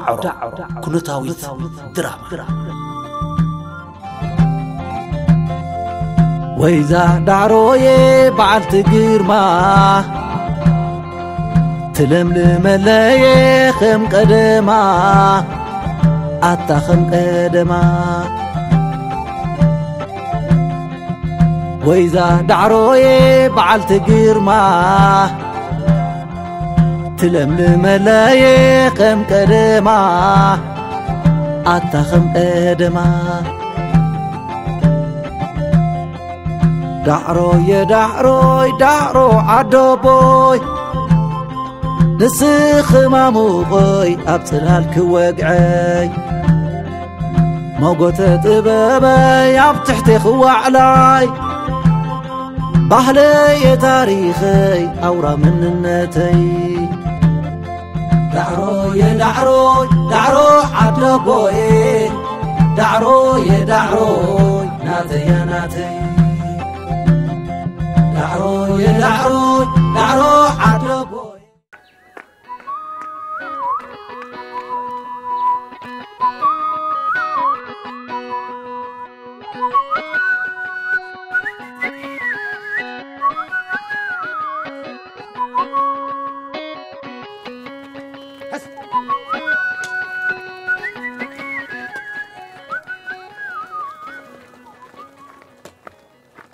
ዳዕሮ፣ ኩነታዊት ድራማ። ወይዛ ዳዕሮየ በዓልቲ ግርማ፣ ትለምልመለየ ከም ቀደማ፣ ኣታ ከም ቀደማ። ወይዛ ዳዕሮየ በዓልቲ ግርማ፣ ትለምልመለየ ከም ቀደማ፣ ኣታ ከም ቀደማ። ዳዕሮየ ዳዕሮይ ዳዕሮ ዓዶቦይ፣ ንስኺ ማሙቐይ ኣብ ጽላል ክወግዐይ፣ መጎተ ጥበበይ ኣብ ትሕቴ ክዋዕላይ፣ ባህለየ ታሪኸይ ኣውራ መንነተይ። ዳዕሮየ ዳዕሮይ ዳዕሮ ዓዶቦየ፣ ዳዕሮየ ዳዕሮይ ናተያ ናተይ። ዳዕሮየ ዳዕሮይ ዳዕሮ ዓዶቦየ።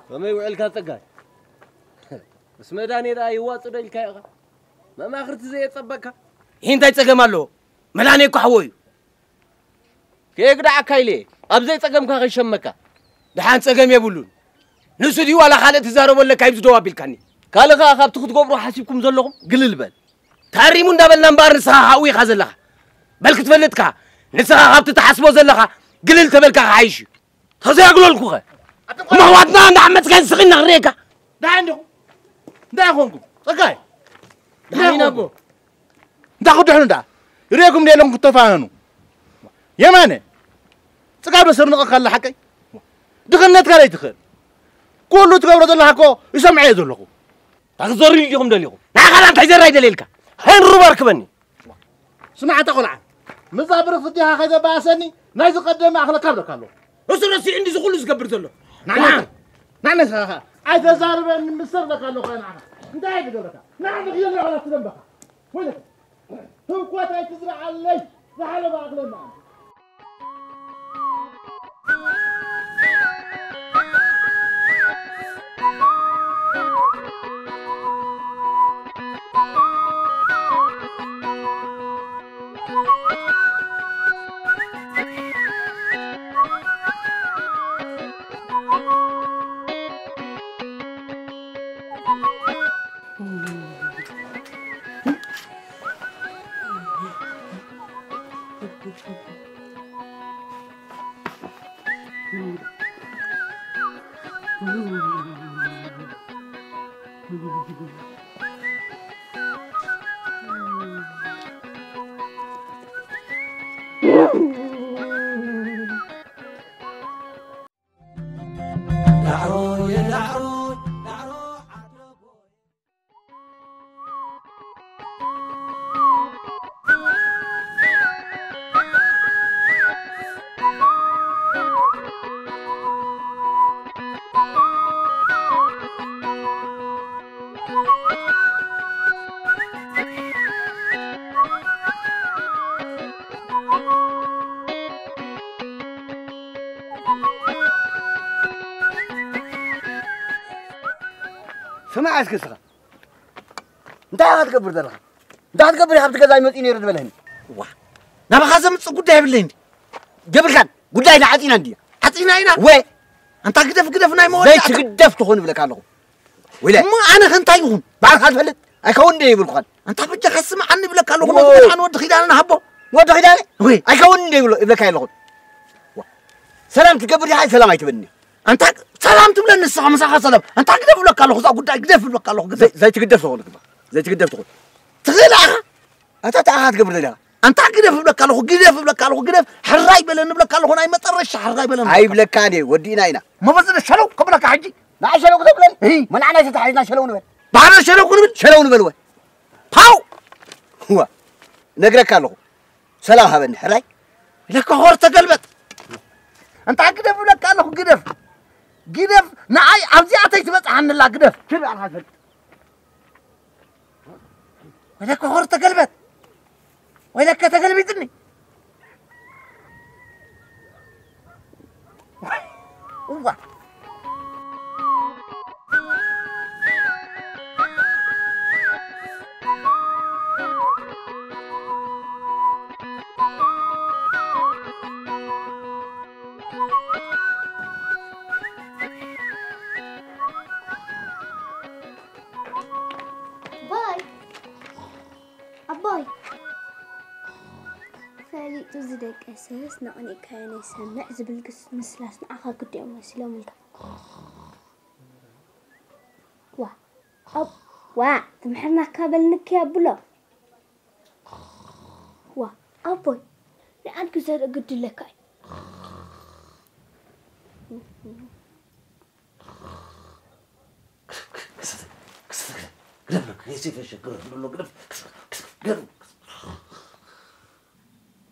ከመይ ውዕልካ ጸጋይ? ምስ መዳኔ ደኣ ይዋጽእ ዶ ኢልካ ኢኻ? መማኽርቲ ዘየጸበካ? ይህ እንታይ ጸገም ኣለዎ? መዳኔ እኮ ሓወይ እዩ። ከየግድዓካ ኢለ ኣብ ዘይጸገምካ ከይሸመካ። ደሓን ጸገም የብሉን። ንሱ ድዩ ዋላ ካልእ ትዛረቦ ኣለካ እዩ ዝደው ኣቢልካኒ? ካልእ ከኣ ካብቲ ክትገብሩ ሓሲብኩም ዘለኹም ግልል በል። ታሪሙ እንዳበልና እምበኣር ንስኻ ካብኡ ኢኻ ዘለኻ። በል ክትፈልጥካ ንስኻ ካብቲ ትሓስቦ ዘለኻ ግልል ተበልካ ክሓይሽ እዩ። ተዘይኣግለልኩኸ? እሞ ኣሕዋትና እንዳዓመጽካን ስኺና ክርእየካ። ደሓን ዲኹም? እንታይ ኾንኩም? ጸጋይ? ደሓን ኢና ኣቦ። እንታይ ክድሕኑ ደኣ? ይርእየኩም ደለኹም ክትተፋነኑ። የማነ፣ ጽጋብ ዶ ሰርንቐካ ኣላ ሓቀይ? ድኽነትካ ለይትኽእል። ኩሉ ትገብሮ ዘለኻ እኮ ይሰምዐዮ ዘለኹ። እንታይ ክትዘርዩ ዲኹም ደሊኹም? ንዓኻ እንታይ ዘራይ ደልየልካ? ሄን ሩባ ርክበኒ። ስማዕ፣ ኣታ ቖልዓ፣ ምዛ ብርኽቲ ዲኻ ከይተባእሰኒ፣ ናይ ዝቐደመ ኣኽለካ ብለካ ኣለኹ። እሱ ረሲዑ እንዲ ዝኹሉ ዝገብር ዘሎ። ንዓና፣ ንዓና። ንዓና ንስኻ ኸኣ ኣይተዛርበኒ፣ ምሰር ብለካ ኣለኹ፣ ንዓና። እንታይ እዩ ዝገብረካ? ንዓና ክየለ ኸላ ትደንበኻ። ወይለካ። ህውኮት ኣይትዝርዓለይ፣ ዝሓለፈ ኣኽለና። ዳዕሮ የዳዕሮ፣ ዳዕሮ ዓድቦይ። ስማዕ እስኪ ንስኻ። እንታይ ኢኻ ትገብር ዘለኻ? እንታይ ክትገብር ኢኻ ኣብቲ ገዛ ይመጽእ ነይሩ ዝበለኒ? ዋ፣ ናባኻ ዘምጽእ ጉዳይ የብለይን ድዩ? የብልካን። ጉዳይና ዓጺና እንድያ። ዓጺና ኢና? ወ-፣ ኣንታ ግደፍ፣ ግደፍ ናይ መወዳእታ። ዘይትግደፍ ትኾን እብለካ ኣለኹ። ወይለ። እሞ ኣነ ከ እንታይ ይኹን? ባዕልኻ ትፈልጥ። ኣይከውን እንደ ይብልኩኻን። ኣንታ በጃኻ ስምዓኒ እብለካ ኣለኹ። ዎ። መግቢ ኣነ ወዲ ኪዳነ ንሃቦ። ወዲ ኪዳነ? ወይ። ኣይከውን እንደ ይብሎ-፣ ይብለካ ኣለኹ። ዋ። ሰላም ትገብር ኢኻ፣ ሰላም ኣይትበልኒ። ኣንታ ሰላም ትብለኒ ንስኻ፣ ምሳኻ ሰላም። ኣንታ ግደፍ እብለካ ኣለኹ፣ እዛ ጉዳይ ግደፍ እብለካ ኣለኹ፣ ግደፍ። ዘይ-፣ ዘይትግደፍ ትኾን ግባ። ዘይትግደፍ ትኾን። ትኽእል ኢኻ። ኣታ እንታይ ኢኻ ትገብር ዘለኻ? ኣንታ ግደፍ እብለካ ኣለኹ፣ ግደፍ እብለካ ኣለኹ፣ ግደፍ። ሕራይ በለኒ እብለካ ኣለኹ፣ ናይ መጠረሻ ሕራይ በለኒ። ኣይብለካን እየ፣ ወዲእና ኢና። እሞ በዚ ዶ ሸለው ክብለካ ሕጂ? ንዓይ ሸለው ክትብለኒ? እይ። መናዕና ተታሒዝና ሸለው ንበል። ባዕልና ሸለው ክንብል? ሸለው ንበል ወ። ፓው! ዋ፣ ነግረካ ኣለኹ። ሰላም ሃበኒ ሕራይ። ኢለካ ኾር ተገልበጥ። እንታ ግደፍ ብለካ ኣለኹ፣ ግደፍ። ግደፍ፣ ንዓይ ኣብዚኣ ተይትበጽሓንላ፣ ግደፍ። ትብል ኣልካ ፈልጥ። ወይለካ ኾር ተገልበጥ። ወይለካ ተገልቢጥኒ። እዋ። ባይ ኣቦይ፣ ፈሊጡ ዝደቀሰስ ነቕኒቕካዮ ነይሰምዕ ዝብል ግስ ምስላስ ንዓኻ ግዲ እዮም መሲሎምልካ። ዋ፣ ኣብ-፣ ዋ፣ ትምሕርናካ በልንኪ ኣብሎ። ዋ፣ ኣቦይ፣ ናይ ኣድጊ ዘርኢ ግዲ ኣለካ እዩ። ግደፍ፣ ግደፍ፣ ግደፍ፣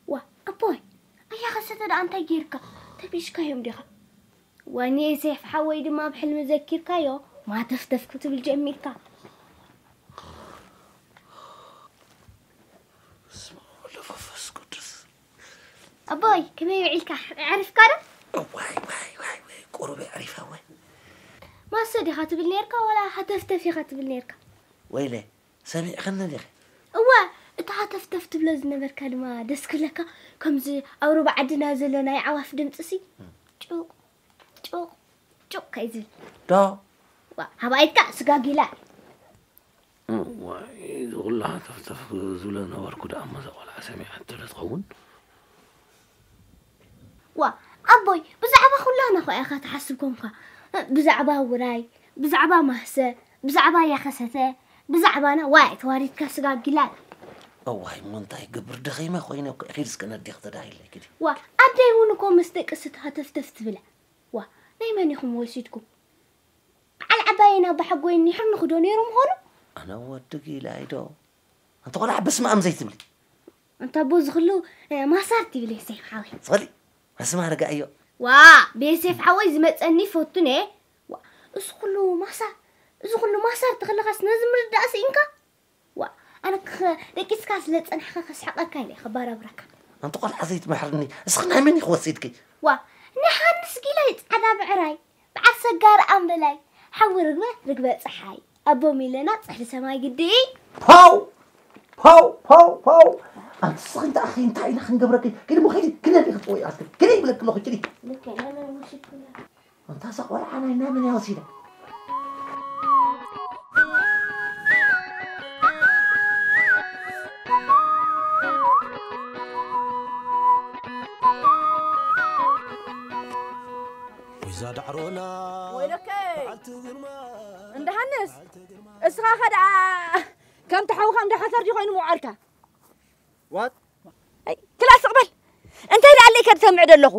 ዋ፣ ኣቦይ፣ ኣያ ኸሰተ ደኣ እንታይ ጌርካ? ተቢሽካዮም ዲኻ? ወኒ ዮሴፍ ሓወይ ድማ ኣብ ሕልሚ ዘኪርካዮ፣ ማተፍተፍ ክትብል ጀሚርካ። በስመ አብ ወወልድ ወመንፈስ ቅዱስ። ኣቦይ፣ ከመይ ውዒልካ? ኣዕሪፍካ ዶ? ዋይ፣ ዋይ፣ ዋይ፣ ዋይ፣ ቁሩብ ኣዕሪፈ፣ ዋይ። ማሰ ዲኻ ትብል ኔርካ፣ ዋላ ሃተፍተፍ ኢኻ ትብል ኔርካ? ወይለ፣ ሰሚዕኽኒ ዲኺ? እወ፣ እቲ ሃተፍተፍ ትብሎ ዝነበርካ ድማ ደስ ክብለካ፣ ከምዚ ኣብ ሩባ ዓድና ዘሎ ናይ ኣዕዋፍ ድምፂ ሲ፣ ጩቕ፣ ጩቕ፣ ጩቕ ከይ ዝብል። ዶ? ዋ፣ ሃባይትካ ስጋጊላ። እዋይ፣ እዚ ኩሉ ሃተፍተፍ ዝብሎ ዝነበርኩ ደኣ እሞ እዛ ቆልዓ ሰሚዓቶ ዶ ትኸውን? ዋ፣ ኣቦይ፣ ብዛዕባ ኩላና እኮ ኢኻ ትሓስብ ኮንካ። ብዛዕባ ውራይ፣ ብዛዕባ ማህሰ፣ ብዛዕባ ያኸሰተ፣ ብዛዕባና፣ ዋይ፣ ተዋሪድካ ስጋ ጊላል። እዋይ፣ እሞ እንታይ ክገብር፣ ደኺመ ኮይነ እኮ፣ ኺድ እስከ ነዴኺ ተዳሂለይ፣ ኪዲ። ዋ፣ ኣደይ እውን እኮ ምስ ደቅሲ ሃተፍተፍ ትብላ። ዋ፣ ናይ መን ኢኹም ወሲድኩም? በዓል ዓባየን ኣቦሓጎይን ይሕርንኹ ዶ ነይሮም ምኾኑ? ኣነ ወዲ ጊላይ ዶ? ኣንቲ ቆልዓ በስመ ኣብ ዘይትብሊ። ኣንታ ኣቦ እዚ ኩሉ፣ እ፣ ማሳር ትብል ዮሴፍ ሓወይ። ዝኸሊ፣ በስመ ኣረጋእዮ። ዋ፣ ብዮሴፍ ሓወይ ዝመጸኒ ፈቱን እየ። ዋ፣ እዚ ኩሉ ማሳር፣ እዚ ኩሉ ማሳር ተኸለኻስ ነዚ ምርዳእ ስኢንካ? ዋ፣ ኣነ ክኸ-፣ ደቂስካ ስለ ዝጸናሕካ ከስሕቐካ ኢለ እየ ከባራብረካ። ኣንቲ ቆልዓ ዘይትምሕርኒ፣ እስኺ ናይ መን ኢኺ ወሲድኪ? ዋ፣ ናይ ሃንስ ጊላይ ጻዕዳ ብዕራይ፣ በዓል ሰጋር ኣምበላይ፣ ሓዊ ርግበ፣ ርግበ ጸሓይ፣ ኣቦ ሚለና ጸሕሊ ሰማይ ግዲ። ፓው! ፓው! ፓው! ፓው! ኣንቲ እስኺ እንታይ ኣኺ፣ እንታይ ኢና ክንገብረኪ? ኪዲ እሞ ኪዲ፣ ኪዲ ክትጽውዒ ኣትክል። ኪዲ ይብለኪ ኣለኹ፣ ኪዲ። ልክዕ፣ ናይ መን ወሲድኩላ? ኣንታ እዛ ቆልዓ ናይ መን እያ ወሲዳ? ወይዛ ዳዕሮና ወይለከ! በዓልቲ ግርማ። እንዳ ሃንስ፣ እስኻ ኸ ደኣ ከምቲ ሓውኻ እንዳ ሓሰር ድዩ ኮይኑ ምውዓልካ? ዋት? ኣይ፣ ክላስ ስቕ በል። እንታይ ደኣ ኣለይ ከ ዝሰምዕ ዘለኹ?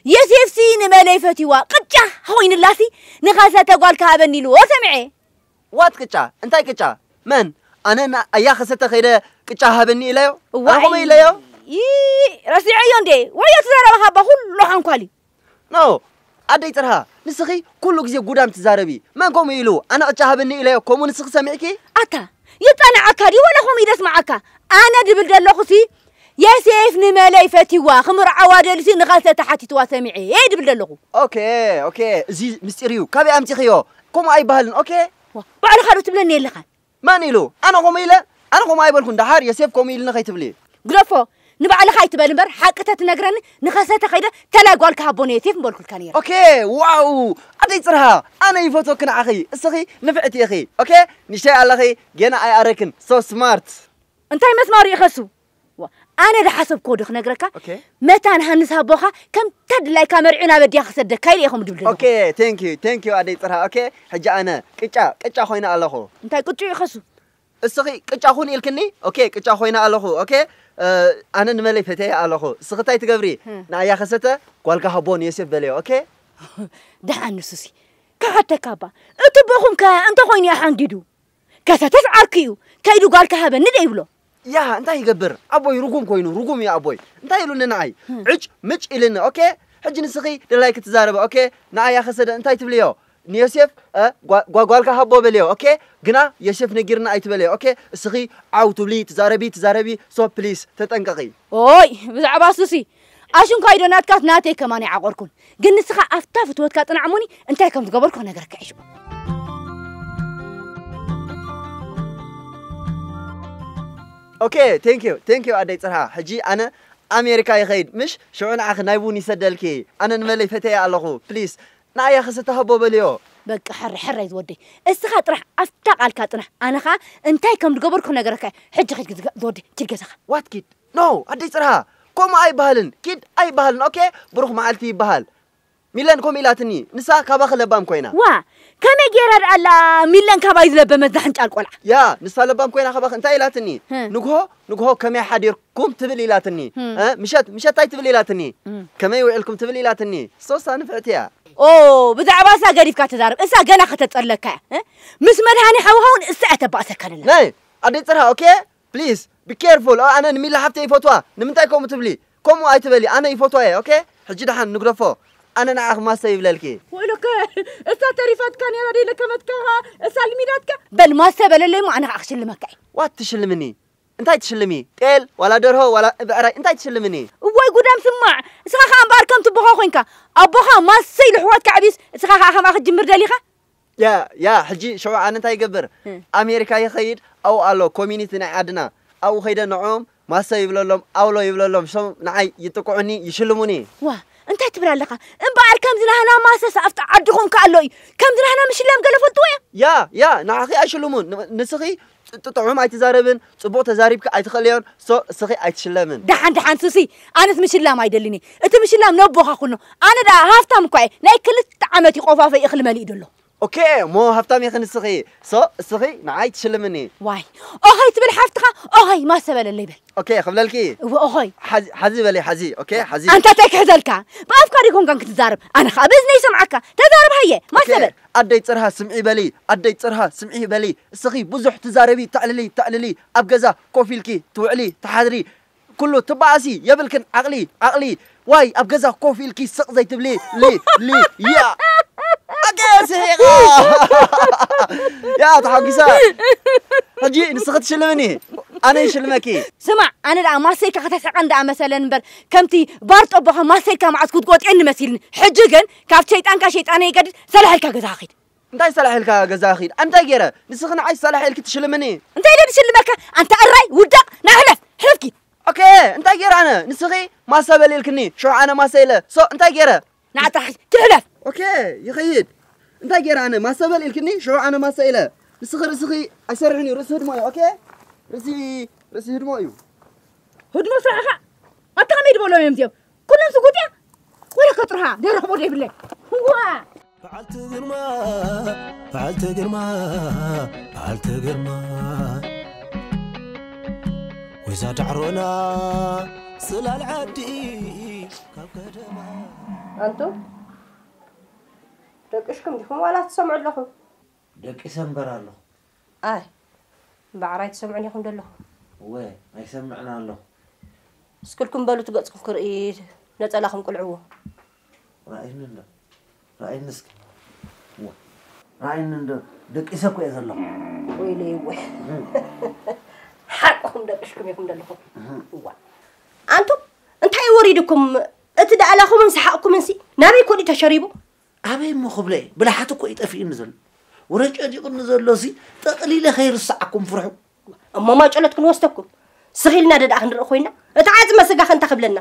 ዮሴፍሲ ንመለይ ፈትይዋ፣ ቅጫ ኮይንላሲ ንኸሰተ ጓል ክሃበኒ ኢልዎ ሰምዐ። ዋት ቅጫ? እንታይ ቅጫ? መን? ኣነ ን-፣ ኣያ ከሰተ ከይደ ቅጫ ሃበኒ ኢለዮ? እዋይ። ኣነ ከምኡ ኢለዮ? ይ-፣ ረሲዐዮ እንዴ? ወዮ እቲ ዘረባኻ እባ ኩሉ ሓንኳል እዩ። ኖ፣ ኣደይ ጽርሃ፣ ንስኺ ኩሉ ግዜ ጉዳም ትዛረቢ። መን ከምኡ ኢሉ? ኣነ ቅጫ ሃበኒ ኢለዮ፣ ከምኡ ንስኺ ሰሚዕኪ? ኣታ፣ ይጸንዓካ ድዩ ወላ ከምኡ ኢለ ስምዓካ? ኣነ ድብል ዘለኹሲ፣ የሴፍ ንመለይ ፈቲዋ፣ ክምርዓዋ ደልሲ ንኸልተ ተሓቲትዋ ሰሚዐ፣ እየ ድብል ዘለኹ። ኦኬ፣ ኦኬ፣ እዚ ምስጢር እዩ። ካበይ ኣምጺኽዮ? ከምኡ ኣይበሃልን፣ ኦኬ? ዋ፣ ባዕልኻ ዶ ትብለኒ የለኻን? መን ኢሉ? ኣነ ከምኡ ኢለ? ኣነ ከምኡ ኣይበልኩን። ደሓር የሴፍ ከምኡ ኢሉኒ ከይትብሊ። ግደፎ፣ ንባዕልኻ ኣይትበል እምበር፣ ሓቂ ተትነግረኒ፣ ንኸሰተ ከይደ ተላይ ጓል ክሃቦ ንየሴፍ ምበልኩልካ ነይረ። ኦኬ፣ ዋው! ኣደይ ጽርሃ፣ ኣነ ይፈትወኪ ንዓኺ። እስኺ ንፍዕቲ ኢኺ። ኦኬ? ንሽተይ ኣለኺ፣ ጌና ኣይኣረክን። So smart። እንታይ መስማሩ ይኸሱ? ዋ፣ ኣነ ዝሓሰብክዎ ዶ ክነግረካ? ኦኬ። መታን ሃንስ ኣቦኻ ከም ተድላይካ መርዑ ናብ ኣዲያ ክሰደካ ኢለ ኢኹም ድብል ዘለኹ። ኦኬ፣ thank you፣ thank you ኣደይ ጽርሃ። ኦኬ፣ ሕጂ ኣነ ቅጫ፣ ቅጫ ኮይነ ኣለኹ። እንታይ ቅጭ ይኸሱ? እስኺ ቅጫ ኩን ኢልክኒ? ኦኬ፣ ቅጫ ኮይነ ኣለኹ። ኦኬ፣ እ፣ ኣነ ንመለይ ፈተየ ኣለኹ። እስኺ እንታይ ትገብሪ? ህም። ንኣያ ከሰተ ጓልካ ሃቦ ንዮሴፍ በለዮ። ኦኬ? ደሓን ንሱሲ። ክሓተካ እባ። እቲ ቦኹም ከ እንተ ኮይኑ እያ ሓንጊዱ? ከሰተስ ዓርኩ እዩ። ከይዱ ጓልካ ሃበኒ ደይብሎ። ያ እንታይ ይገብር ኣቦይ? ርጉም ኮይኑ ርጉም እዩ ኣቦይ። እንታይ ኢሉኒ ንዓይ? ዕጭ ምጭ ኢልኒ። ኦኬ፣ ሕጂ ንስኺ ደላይ ክትዛረበ። ኦኬ፣ ንዓይ ያኸሰደ እንታይ ትብልዮ? ንዮሴፍ እ፣ ጓ- ጓ- ጓልካ ሃቦ በልዮ። ኦኬ፣ ግና ዮሴፍ ነጊርና ኣይትበልዮ። ኦኬ፣ እስኺ ዓው ትብሊ ትዛረቢ ትዛረቢ። ሶ ፕሊስ ተጠንቀቂ። ኦይ፣ ብዛዕባ ሱሲ ኣሽንኳይ ዶ ናትካስ ናተይ ከማን ይዓቆርኩን። ግን ንስኻ ኣፍታ ፍትወትካ ጽናዕ እሞኒ እንታይ ከም ዝገበርኩ ክነግረካ እየ ሽዑ። ኦኬ፣ ቴንክ ዩ ቴንክ ዩ ኣደይ ጽርሃ። ሕጂ ኣነ ኣሜሪካ ይኸይድ ምሽ? ሽዑ ንዓኺ ናይ ቡን ይሰደልኪ። ኣነ ንመለይ ፈተየ ኣለኹ። ፕሊስ ንኣያ ክሰተ ሃቦ በልዮ። በቃ ሕራይ ሕራይ ዝወደይ፣ እስኻ ጥራሕ ኣፍታ ቃልካ ጽናሕ። ኣነ ኸኣ እንታይ ከም ዝገበርኩ ክነግረካ እየ። ሕጂ ኺድ ዝወደይ፣ ኪድ ገዛኻ። ዋት ኪድ? ኖ ኣደይ ጽርሃ፣ ከምኡ ኣይበሃልን። ኪድ ኣይበሃልን። ኦኬ፣ ብሩኽ መዓልቲ ይበሃል። ሚለን ከምኡ ኢላትኒ። ንሳ ካባኺ ለባም ኮይና። ዋ፣ ከመይ ገይራ ደኣ ኣላ ሚለን ካባይ ዝለበመት ዛሕንጫል ቆልዓ? ያ፣ ንሳ ለባም ኮይና ካባኺ እንታይ ኢላትኒ? ህም። ንግሆ ንግሆ ከመይ ሓዲርኩም ትብል ኢላትኒ። ህም። እ፣ ምሸት ምሸት እንታይ ትብል ኢላትኒ? ህም። ከመይ ውዕልኩም ትብል ኢላትኒ። ሶሳ ንፍዕቲ እያ። ኦ፣ ብዛዕባ እሳ ገዲፍካ ተዛረብ። እሳ ገና ከተጸለካ እያ። እ? ምስ መድሃኒ ሓውኻ እውን እሳ እያ ተባእሰካ ደላ። ናይ ኣደይ ጽርሃ፣ ኦኬ? ፕሊዝ ቢ ኬርፉል። ኣነ ንሚላ ሓፍተይ ይፈትዋ። ንምንታይ ከምኡ ትብሊ? ከምኡ ኣይትበሊ። ኣነ ይፈትዋ እየ። ኦኬ? ሕጂ ደሓን ንግደፎ። ኣነ ንዓኺ ማሰ ይብለልኪ። ወይለከ፣ እሳ ተሪፋትካ ነይራ ደይ ለከመትካ፣ እሳ ልሚዳትካ። በል ማሰ በለለይ እሞ ኣነ ከዓ ክሽልመካ እየ። ዋት ትሽልምኒ? እንታይ ትሽልሚ? ጤል ዋላ ደርሆ ዋላ ብዕራይ እንታይ ትሽልምኒ? እዋይ ጉዳም ስማዕ፣ እስኻ ከዓ እምበኣር ከም ትቦኻ ኮይንካ። ኣቦኻ ማሰ ኢሉ ኣሕዋትካ ዕብዩስ እስኻ ከዓ ከምኣ ክትጅምር ደሊኻ? ያ ያ፣ ሕጂ ሽዑ ኣነ እንታይ ይገብር? እ። ኣሜሪካ ይኸይድ፣ ኣብኡ ኣሎ ኮሚኒቲ ናይ ዓድና። ኣብኡ ኸይደ ንዕኦም ማሰ ይብለሎም፣ ኣውሎ ይብለሎም፣ ሶም ንዓይ ይጥቅዑኒ፣ ይሽልሙኒ። ዋ፣ እንታይ ትብል ኣለኻ? እምበኣር ከምዚ ናህና ማሰስ ኣብቲ ዓድኹም ከ ኣሎ እዩ። ከምዚ ናህና ምሽላም ገለ ፈልጥዎ እዮም? ያ ያ፣ ንዓኺ ኣይሽልሙን። ን- ንስኺ ጥ- ጥዑም ኣይትዛረብን፣ ጽቡቕ ተዛሪብኪ ኣይትኽእልዮን። ሶ እስኺ ኣይትሽለምን። ደሓን ደሓን ሱሲ፣ ኣነስ ምሽላም ኣይደልን እየ። እቲ ምሽላም ነቦኻ ኩኖ። ኣነ ደኣ ሃፍታም እኳ እየ። ናይ ክልተ ዓመት እዩ ቆፋፈይ እኽሊ መሊኡ ደሎ። ኦኬ፣ እሞ ሃፍታም ኢኺ ንስኺ። ሶ እስኺ ንዓይ ትሽልምኒ። ዋይ፣ ኦኸይ ትብል ሓፍትኻ፣ ኦኸይ ማሰ በለለይ በል። ኦኬ፣ ክብለልኪ። እወ፣ ኦኸይ። ሓዚ ሓዚ በሊ፣ ሓዚ። ኦኬ፣ ሓዚ። ኣንታ እንታይ ክሕዘልካ? ብኣፍካ ዶ ይኮንካን ክትዛረብ? ኣነ ኸኣ በእዝነይ ይሰምዓካ። ተዛረብ ሃየ፣ ማሰ ኦኬ፣ በል። ኣደይ ጽርሃ ስምዒ በሊ፣ ኣደይ ጽርሃ ስምዒ በሊ። እስኺ ብዙሕ ትዛረቢ፣ ተዕልሊ፣ ተዕልሊ። ኣብ ገዛ ኮፍ ኢልኪ ትውዕሊ፣ ትሓድሪ። ኩሉ ትበኣሲ የብልክን ዓቕሊ፣ ዓቕሊ። ዋይ ኣብ ገዛ ኮፍ ኢልኪ ስቕ ዘይትብሊ፣ ሊ፣ ሊ፣ ያ። ኣገ ስሒቓ። ያ ተሓጒሳ። ሕጂ ንስኺ ትሽልምኒ፣ ኣነ ይሽልመኪ። ስማዕ፣ ኣነ ደኣ ማሰይካ ከተስሕቐን ደኣ መሰለን እምበር፣ ከምቲ ባር ጠቦኻ ማሰይካ መዓት ክትጎጥየኒ መሲልኒ። ሕጂ ግን ካብ ሸይጣንካ ሸይጣነይ ይገድድ፣ ሰላሕ ኢልካ ገዛኻ ኺድ። እንታይ ሰላሕ ኢልካ ገዛኻ ኺድ? ኣንታይ ገይረ? ንስኺ ንዓይ ሰላሕ ኢልኪ ትሽልምኒ? እንታይ ኢለ ዝሽልመካ? ኣንታ ኣራይ፣ ውዳቕ፣ ና ሕለፍ፣ ሕለፍ ኪድ። ኦኬ፣ እንታይ ገይረ ኣነ? ንስኺ ማሰ በል ኢልክኒ፣ ሽዑ ኣነ ማሰ ኢለ። ሶ፣ እንታይ ገይረ? ንዓ ጥራሕ ኪድ ሕለፍ። ኦኬ፣ ይኸይድ። እንታይ ገይረ ኣነ? ማሰ በል ኢልክኒ፣ ሽዑ ኣነ ማሰ ኢለ። ንስኺ ርእስኺ ኣይሰርሕን እዩ፣ ርእሲ ህድሞ እዩ። ኦኬ? ርእሲ፣ ርእሲ ህድሞ እዩ። ህድሞ ስራሕኻ? ኣታ ከመይ ዝበሎም እዮም እዚኦም? ኩሎም ስጉጥ እያ? ወላ ከጥርሃ ደረኽቦ ዘይብለይ። ዋ! በዓልቲ ግርማ፣ በዓልቲ ግርማ፣ በዓልቲ ግርማ። ወይዛ ዳዕሮና ጽላል ዓዲ ካብ ከተማ። ኣንቱ ደቅሽኩም ዲኹም ዋላ ትሰምዑ ኣለኹም? ደቂሰ እምበር ኣለኹ። ኣይ፣ እምበኣር ኣይትሰምዑን ኢኹም ደለኹም። እወ፣ ኣይሰምዕን ኣለኹ። እስክልኩም በሉ ትገጽኩም ክርኢ ነጸላኹም ቅልዕዎ። ራእይኒ እንዶ፣ ራእይኒ እስኪ። እወ፣ ራእይኒ እንዶ፣ ደቂሰ እኮ እየ ዘለኹ። ወይለይ እወ። እም። ሓቅኹም ደቅሽኩም ኢኹም ደለኹም። እም። እዋ። ኣንቱም፣ እንታይ ወሪድኩም? እቲ ዳእላኹምን ሰሓቕኩምንሲ ናበይ ኮን እዩ ተሸሪቡ? ኣበይ እሞ ክብሎ እየ? ብልሓት እኮ እዩ ጠፊኡኒ ዘሎ። ወረ ጨዲቑኒ ዘሎሲ ጠቕሊለ ከይርስዓኩም ፍርሑ። እሞ ማጨሎት ክንወስደኩም? ስኺልና ደኣ ክንርኢ ኮይና? እቲ ዓጽመ ስጋኸ እንታይ ክብለና?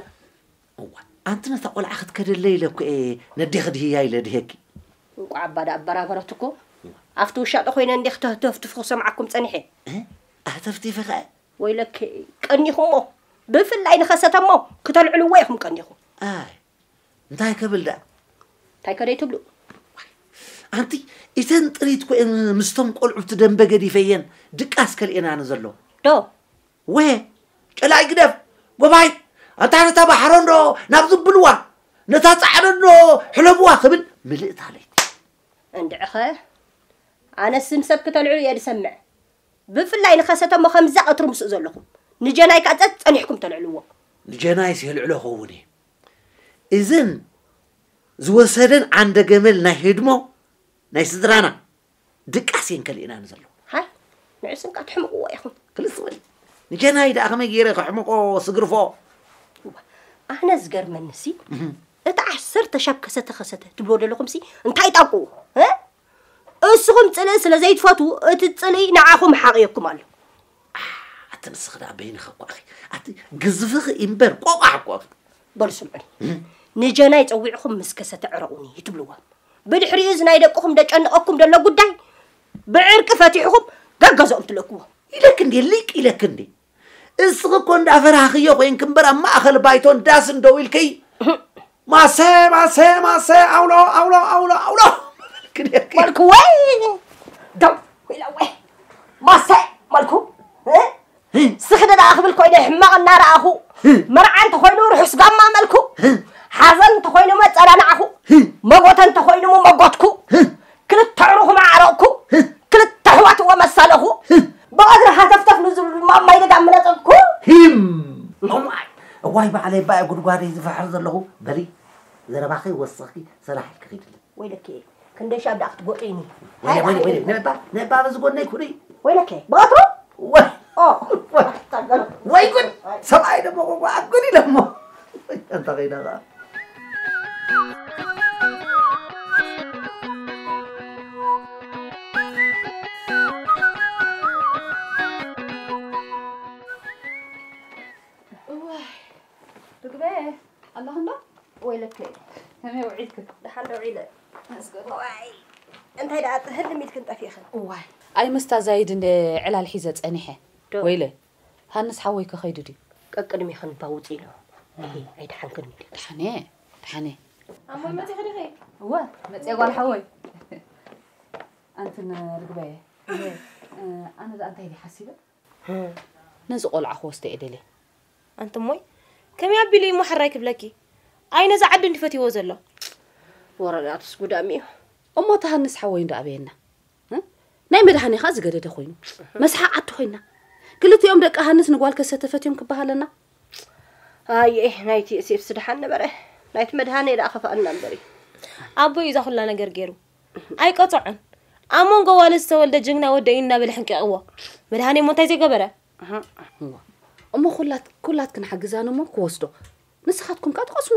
እዋ፣ ኣንቲ ነታ ቆልዓ ክትከደለይ ኢለ እኮ እየ ነዴኺ ድህያ ኢለ ድሄኪ። እንቋዕ ኣባ ደኣ ኣበራበረት እኮ። ኣብቲ ውሻጠ ኮይነ እንዴ ክተህተፍትፉ ክሰምዓኩም ጸኒሐ። እ? ኣህተፍቲፊ ኸኣ? ወይለኪ፣ ቀኒኹሞ። ብፍላይ ንኸሰተሞ ክተልዕልዎ ኢኹም ቀኒኹም። ኣይ፣ እንታይ ከብል ደኣ? እንታይ ከደይ ትብሉ? ኣንቲ፣ እተን ጥሪት ኮ እየን ምስቶም ቆልዑ እቲ ደንበ ገዲፈየን ድቃስ ከልኤናኒ ዘሎ። ዶ? ወየ፣ ጨላይ ግደፍ፣ ጎባይ፣ ኣንታ ነታ ባሕሮ እንዶ ናብ ዝብልዋ፣ ነታ ጻዕዳ እንዶ ሕለብዋ ክብል ምልእታ ለይቲ። እንድዕኸ፣ ኣነስ ስም ሰብ ክተልዕሉ እየ ዝሰምዕ። ብፍላይ ንኸሰተሞ ከምዛ ቀትሪ ምስኡ ዘለኹም። ንጀናይ ከኣ ጸ-፣ ጸኒሕኩም ተልዕልዎ። ንጀናይስ የልዕሎ ኸውን እየ። እዝን ዝወሰደን ዓንደ ገመል ናይ ህድሞ ናይ ስድራና ድቃስ እየን ከሊእና ንዘሎ። ሃይ፣ ንዕስን ከኣ ትሕምቕዎ ኢኹም። ክልስ በል። ንጀናይ ደኣ ከመይ ገይረ ከሕምቆ ስግርፎ? ኣነ ዝገርመኒሲ፣ እህ። እቲ ዓሰርተ ሻብ ከሰተ ከሰተ ትብሎ ዘለኹምሲ እንታይ ጣቁ? እ? እስኹም ጽልኢ ስለ ዘይትፈትዉ፣ እቲ ጽልኢ ንዓኹም ሓቕየኩም ኣሎ። ኣቲ ንስኺ ደኣ በይንኺ እኮ ኢኺ። ኣቲ ግዝፍኺ እምበር ቆቋሕ እኮ ኢኺ። በሉ ስምዑኒ። እም። ንጀናይ ጸዊዕኹም ምስ ከሰተ ዕረቑኒ ትብልዎም። ብድሕሪኡ እዚ ናይ ደቅኹም ደጨንቐኩም ደሎ ጉዳይ ብዕርቂ ፈቲሕኹም ገገዝኦም ትለክዎ። ኢለክ እንዴ፣ ሊቅ ኢለክ እንዴ። እስኺ እኮ እንዳፈራህኽዮ ኮይንክ እምበር ኣብ ማእኸል ባይቶን ዳስን ደው ኢልክይ፣ "ማሰ፣ ማሰ፣ ማሰ፣ ኣውሎ፣ ኣውሎ፣ ኣውሎ፣ ኣውሎ" ክደኪ። መልኩ ወይ ደው ኢለ ወይ ማሰ መልኩ፣ እ? ስኽደዳ ክብል ኮይነ ሕማቕ እናረኣኹ፣ መርዓ እንተኾይኑ ርሑስ ጋማ መልኩ፣ ሓዘን እንተኾይኑ መጸናናዕኹ፣ መጎተ እንተኾይኑ መጎትኩ፣ ክልተ ዕሩኹም ዓረቕኩ፣ ክልተ ኣሕዋት እወ መሳለኹ፣ ብቐድሪ ሃተፍተፍ ንዝብሉ ድማ ማይ ደጋም ምነጸግኩ። ሂም! እዋይ፣ እዋይ ባዕለይ ባየ ጉድጓደይ ዝፈሕር ዘለኹ፣ በሊ ዘረባኺ ወሰኽኪ ሰላሕ ኢልኪ ኺድሊ። ወይለኪ፣ ክንደይ ሻብ ደኣ ክትጎጥይኒ። ወይለ፣ ወይለ፣ ወይለ፣ ነባ፣ ነባ በዚ ጎነይ ኩኒ። ወይለኪ፣ ብቐትሩ? ወይ፣ ኦ፣ ወይ፣ ታገሉ። ወይ ጉድ! ሰብኣይ ደሞ ቆቋ ኣጉድ ኢለ እሞ። ኣንታ ኸይዳ ኸኣ። እዋይ፣ ርግበ፣ ኣለኽንዶ? ወይለከይ። ከመይ ውዒልክን? ደሓን ዶ ውዒለ? መስገን። ዋይ፣ እንታይ ደኣ ህልም ኢልክን ጠፊእኽን? እዋይ፣ ኣይ ምስታ ዛይድ እንደ ዕላል ሒዘ ጸኒሐ። ዶ? ወይለ፣ ሃንስ ሓወይ ከኸይዱ ድዩ? ቀቅድሚኽን ባውጽ ኢሎ። እህ። ኣይደሓንክን ኢለ። ደሓነ፣ ደሓነ። ኣሞይ መጺኺ ዲኺ? እወ፣ መጺአ ጓል ሓወይ። ኣንትን ርግበየ። እህ። እ፣ ኣነ ደኣ እንታይ ድየ ሓሲበ? ነዚ ቆልዓ ክወስዶ እየ ደልየ። ኣንቲ እሞይ፣ ከመይ ኣቢሉ እዩ እሞ ሕራይ ክብለኪ? ኣይ ነዛ ዓዱ እንዲ ፈትይዎ ዘሎ። ወረዳትስ ጉዳም እዩ። እሞ እቲ ሃንስ ሓወይ እንዶ ኣበየና? እ? ናይ መድሃኔ ኸኣ ዝገደደ ኮይኑ። መስሓቕ ዓዲ ኮይና። ክልቲኦም ደቂ ሃንስ ንጓል ከሰተ ፈትዮም ክበሃለና? ኣየ፣ ናይቲ ዮሴፍስ ደሓን ነበረ። ናይቲ መድሃኔ ደኣ ከፍኣና እምበር እዩ። ኣቦይ እዩ እዛ ኩላ ነገር ገይሩ። ኣይቀጽዖን። ኣብ መንጎ ኣዋልድ ዝተወልደ ጅግና ወደይ እናበለ ሕንቂቕዎ። መድሃኔ እሞ እንታይ ዘይገበረ? እዋ። እሞ ኩላት-፣ ኩላትክን ሓግዛን እሞ ክወስዶ። ንስኻትኩም ከኣ ትቐስኑ።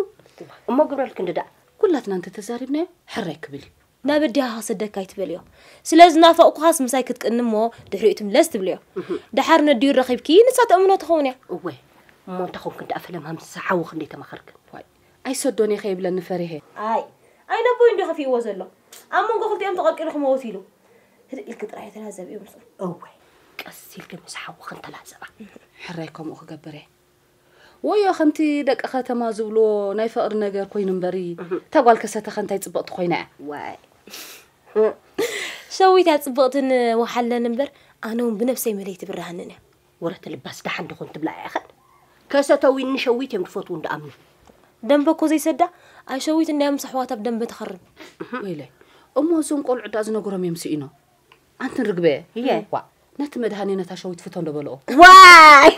እሞ ግብረልክን ድዳ? ኩላትና እንተተዛሪብናዮ ሕራይ ክብል እዩ። ናብ ኣዲኻ ክሰደካ ኣይትበልዮ። ስለ ዝናፈቕኩኻስ ምሳይ ክትቅኒ እሞ ድሕሪኡ ትምለስ ትብልዮ። እህ። ደሓር ነዲኡ ረኺብኪ ንሳ ተእምኖ ትኸውን እያ። እወ። እሞ እንተ ኾንክን ደኣ ፈለማ ምስ ሓውኽን ደይተማኸርክን? ዋይ፣ ኣይሰዶን እየ ከይብለኒ ፈሪሄ። ኣይ፣ ኣይ ነቦይ እንዶ ከፊእዎ ዘሎ። ኣብ መንጎ ክልቲኦም ተቐልቂሉ ክመውት ኢሉ። ህድእ ኢልኪ ጥራይ ተላዘብዮ ምስኡ። እወ፣ ቀስ ኢልኪ ምስ ሓውኽን ተላዘባ። ሕራይ ከምኡ ክገብር እየ። ወዮ ከምቲ ደቂ ከተማ ዝብልዎ ናይ ፍቕሪ ነገር ኮይኑ እምበሪ፣ እህ። እታ ጓል ከሰተኸ እንታይ ጽብቕቲ ኮይና እያ። ዋይ። ሸዊት እያ ጽብቕትን ወሓለን እምበር፣ ኣነ እውን ብነብሰይ መለይቲ ብርሃንን እያ። ወረተ ልባስ ደሓን ድኾን ትብላ እያ ኸን። ከሰተዊን ንሸዊት እዮም ትፈትዉ እንዳ ኣምኑ። ደንበ እኮ ዘይሰዳ፣ ኣይ ሸዊት እንዳ ምስ ኣሕዋታ ብደንበ ትኸርም። ወይለይ፣ እሞ እዞም ቆልዑ ዳ ዝነግሮም እዮም ስኢኖ። ኣንትን ርግበ። እየ። ዋ፣ ነቲ መድሃኔ ነታ ሸዊት ፍቶ እንዶ በልኦ። ዋይ!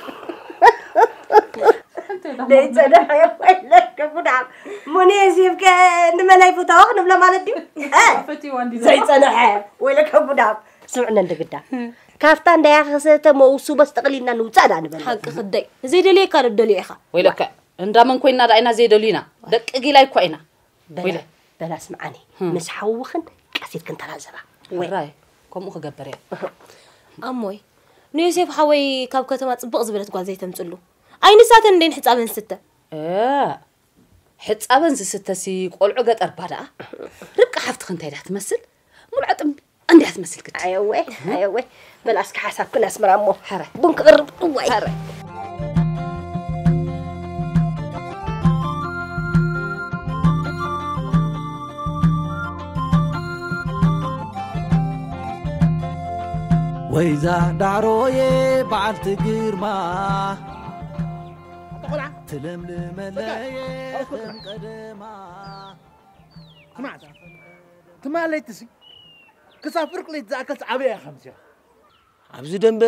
ደይጸንሐ ወይለከ ጉዳም። ሙኔ ዚብከ ንመን ኣይፍተዎ ክንብሎ ማለት ድዩ? እ? ፈትይዋ እንዲ ዘይጸንሐ ወይለከ ጉዳም። ስምዕነ እንደ ግዳ። ካፍታ እንዳያኸሰተ መውሱ በስ ጠቕሊልና ንውጻእ ዳ ንበል። ሓቂ ክደይ። ዘይደልየካ ዶ ደልዮ ኢኻ? ወይለከ፣ እንዳመን ኮይና ዳ ኢና ዘይደልዩና? ደቂ ጊላይ እኳ ኢና። በላ፣ ወይለ። በላ ስምዓኒ። ህም። ምስ ሓውኽን ቀስ ኢልክን ተላዘባ። ወይ። ሕራይ፣ ከምኡ ክገብር እየ። ኣሞይ፣ ንዮሴፍ ሓወይ ካብ ከተማ ጽብቕ ዝበለት ጓል ዘይተምጽሉ። ኣይንሳተን እንዴን ሕጻበን ዝስተ? እ፣ ሕጻበን ዝስተሲ ቆልዑ ገጠር እባ ደኣ። ርብቃ ሓፍትኺ እንታይ ደኣ ትመስል? ሙሉዕ ጥምቢ እንድያ ትመስል ግዲ። ኣየወ፣ ኣየወ። በል ኣስከ ሓሳብክን ኣስመራ እሞ። ሕረ። ቡን ክቕርብ፣ እዋይ። ሕረ። ወይዛ ዳዕሮየ በዓልቲ ግርማ። ኣታ ቆልዓ። ትለምልመለየ በቃ፣ ኣውስኩልካ። ከም ቀደማ። ስማዕ፣ ትማል ለይትሲ ክሳብ ፍርቂ ለይቲ ዝኣከልስ ዓብያ ኢኻ ምሲኻ። ኣብዚ ደንበ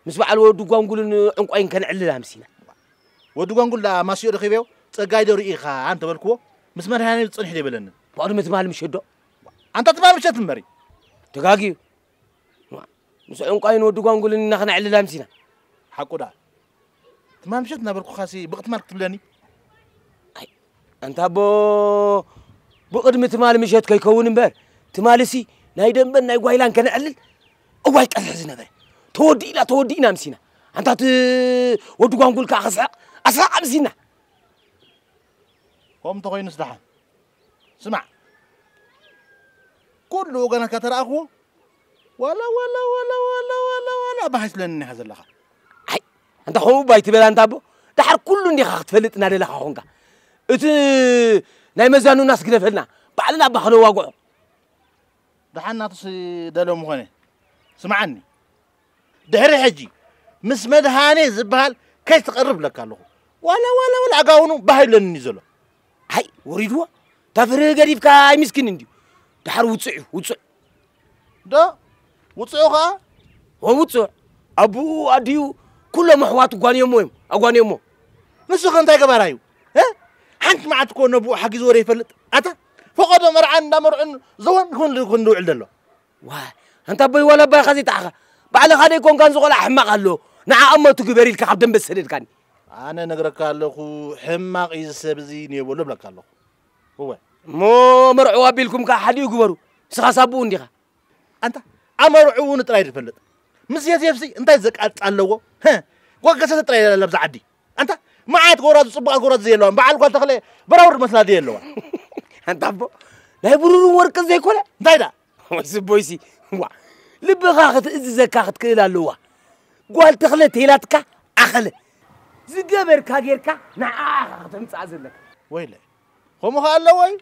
ምስ በዓል ወዲ ጓንጉልን ዕንቋይን ከነዕልል ኣምሲና። ወዲ ጓንጉል ደኣ ማስዮ ረኺበዮ፣ ጸጋይ ዶ ርኢኻ እንተበልክዎ፣ ምስ መድሃኔ ዝጸንሕ ዶ ይበለኒ። ብቕድሚ ትማሊ ምሸት ዶ? ኣንታ ትማሊ ምሸት እምበሪ። ተጋግዩ። ምስ ዕንቋይን ወዲ ጓንጉልን ኢና ከነዕልል ኣምሲና። ሓቁ ደኣ። ትማሊ ምሸት እናበልኩኻሲ ብቕትማል ክትብለኒ? ኣይ፣ ኣንታ ኣቦ፣ ብቕድሚ ትማሊ ምሸት ከይከውን እምበር፣ ትማልሲ ናይ ደንበን ናይ ጓይላን ከነዕልል፣ እዋይ ቀዝሒ ዝነበረ። ተወዲእና፣ ተወዲእና ኣምሲና። ኣንታ እቲ ወዲ ጓንጉል ከኣ ክስሕቕ፣ ኣስሓቕ ኣምሲና። ከምኡ እንተኾይኑስ ደሓን። ስማዕ፣ ኩሉ ወገናት ከተረኣኽዎ፣ ዋላ፣ ዋላ፣ ዋላ፣ ዋላ፣ ዋላ፣ ዋላ፣ ባህ ኣይትብለንን ኢኻ ዘለኻ። ኣይ፣ ኣንታ ከምኡ ባይ ትበል ኣንታ ኣቦ፣ ደሓር ኩሉ እንዲኻ ክትፈልጥ እናደለኻ ኾንካ። እቲ ናይ መዛኑናስ ግደፈልና፣ ባዕልና እባ ከነዋግዖ። ደሓን ናቱስ ደሎ ምኾነ። ስምዓኒ፣ ድሕሪ ሕጂ ምስ መድሃኔ ዝበሃል ከይትቐርብ እብለካ ኣለኹ። ዋላ፣ ዋላ፣ ዋላ ኣጋውኑ ባህ ኣይብለንን እዩ ዘሎ። ኣይ፣ ወሪድዎ። እታ ፍርሂ ገዲፍካ ኣይምስኪን እንድዩ። ደሓር ውጹዕ እዩ፣ ውጹዕ። ዶ? ውጹዑ ኸኣ? ወ-፣ ውጹዕ። ኣቡኡ፣ ኣዲኡ፣ ኩሎም ኣሕዋቱ ጓንዮሞ እዮም፣ ኣጓንዮሞ። ንሱ ኸ እንታይ ገባራዩ? እ? ሓንቲ መዓልቲ እኮ ነብኡ ሓጊዝዎ ዶ ይፈልጥ? ኣታ፣ ፈቐዶ መርዓን እንዳመርዑን ዘወን ክንዱ-፣ ክንድውዕል ዘሎ። ዋ፣ ኣንታ ኣቦይ ዋላ ኣባኻ ዘይጠዓኻ። ባዕልኻ ደይኮንካን ዝቖልዓ ሕማቕ ኣሎ። ንዓ እሞ እቲ ግበር ኢልካ ካብ ደንበ ዝሰደድካኒ። ኣነ ነግረካ ኣለኹ፣ ሕማቕ እዩ እዚ ሰብ እዚ ንየበሎ እብለካ ኣለኹ። እወ። እሞ መርዕዋ ኣቢልኩም ከኣ ሓዲኡ ግበሩ። ንስኻስ ኣቦኡ እንዲኻ። ኣንታ፣ ኣመርዕኡ ንጥራይ ዝፈልጥ። ምስ ዮሴፍሲ እንታይ ዘቃልጽ ኣለዎ? ሀ፣ ጓል ገሰሰ ጥራይ ኣላ ኣብዛ ዓዲ። ኣንታ፣ መዓት ጎራዙ፣ ጽቡቓት ጎራዙ ዘየለዋ። በዓል ጓል ተኽለ በራውር መስላ ድየ ኣለዋ። ኣንታ ኣቦ፣ ናይ ብሩርን ወርቅን ዘይኮነ? እንታይ ደኣ? ወይ ስቦይሲ፣ ዋ፣ ልብኻ ክትእዝዘካ ክትክእል ኣለዋ። ጓል ተኽለ ተይላትካ ኣኸለ። ዝገበርካ ጌርካ ንዓኣ ኢኻ ከተምጽኣ ዘለካ። ወይለ፣ ከምኡ ኸኣ ኣለዎ እዩ።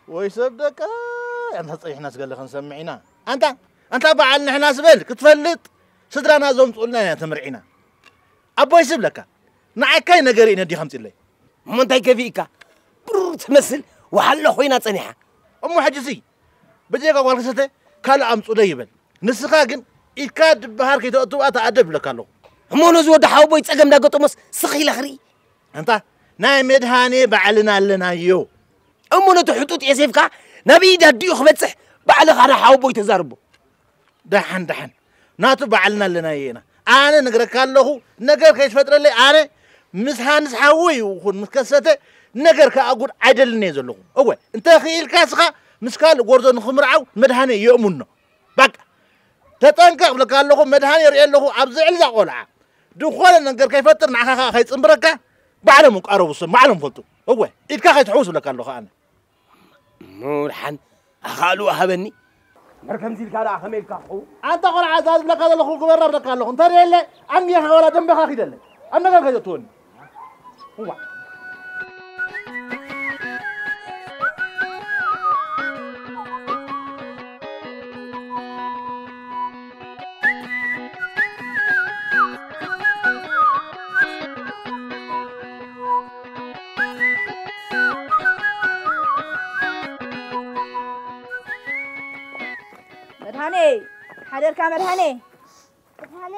ወይ ሰብ ደቃ፣ ኣንታ ጸኒሕና ስገለ ክንሰምዕ ኢና። ኣንታ፣ ኣንታ በዓል ንሕና ስበል ክትፈልጥ፣ ስድራና ዘምጽኡልና ኢና ተመርዒና። ኣቦይ ስብለካ፣ ንዓካይ ነገር እዩ ነዲኻ ኣምጺእለይ። እሞ እንታይ ከፊእካ? ብሩር ትመስል ወሓለ ኮይና ጸኒሓ። እሞ ሕጂሲ፣ ብጀካ ጓል ክሰተ ካልእ ኣምጹለይ ይበል። ንስኻ ግን ኢድካ ድበሃር ከይተእትዋ ተኣደብ እብለካ ኣለኹ። እሞ ነዚ ወዲ ሓወቦይ ጸገም እንዳገጠሞስ ስኽ ኢለ ክርኢ። ኣንታ ናይ መድሃኔ ባዕልና ኣለናዮ። እሞ ነቲ ሕጡጥ የሴፍካ ናብ ኢድ ኣዲኡ ክበጽሕ ባዕልኻ ንሓወቦይ ተዛርቦ። ደሓን ደሓን ናቱ ባዕልና ኣለናዮ ኢና። ኣነ ነግረካ ኣለኹ፣ ነገር ከይትፈጥረለይ። ኣነ ምስ ሃንስ ሓወይ ይኹን ምስ ከሰተ ነገር ከኣጉድ ኣይደልን እየ ዘለኹ። እወ እንተ ኽኢልካ ስኻ ምስ ካልእ ጎርዞ ንኽምርዓው መድሃኔ የእሙኖ። በቃ ተጠንቀቕ እብለካ ኣለኹ፣ መድሃኔ የርእየ ኣለኹ። ኣብ ዝዕልዛ ቆልዓ ዝኾነ ነገር ከይፈጥር ንዓኻ ከኣ ከይጽንብረካ ባዕሎም ይቃረቡ፣ እሶም ባዕሎም ይፈልጡ። እወ ኢድካ ከይትሕውስ እብለካ ኣለኹ ኣነ። እሞ ደሓን ኣኻእልኡ ሃበኒ። እምበር ከምዚ ኢልካ ደኣ ከመይ ኢልካ ክኸውን? ኣንታ ቆልዓ እዛ ዝብለካ ዘለኹ ግበራ እብለካ ኣለኹ። እንተ ደየለ ኣንጊኻ ወላ ደንበኻ ኪደለይ። ኣብ ነገር ከይተእትወኒ። እዋ። መድሃኔ፣ ሓደርካ መድሃኔ። መድሃኔ።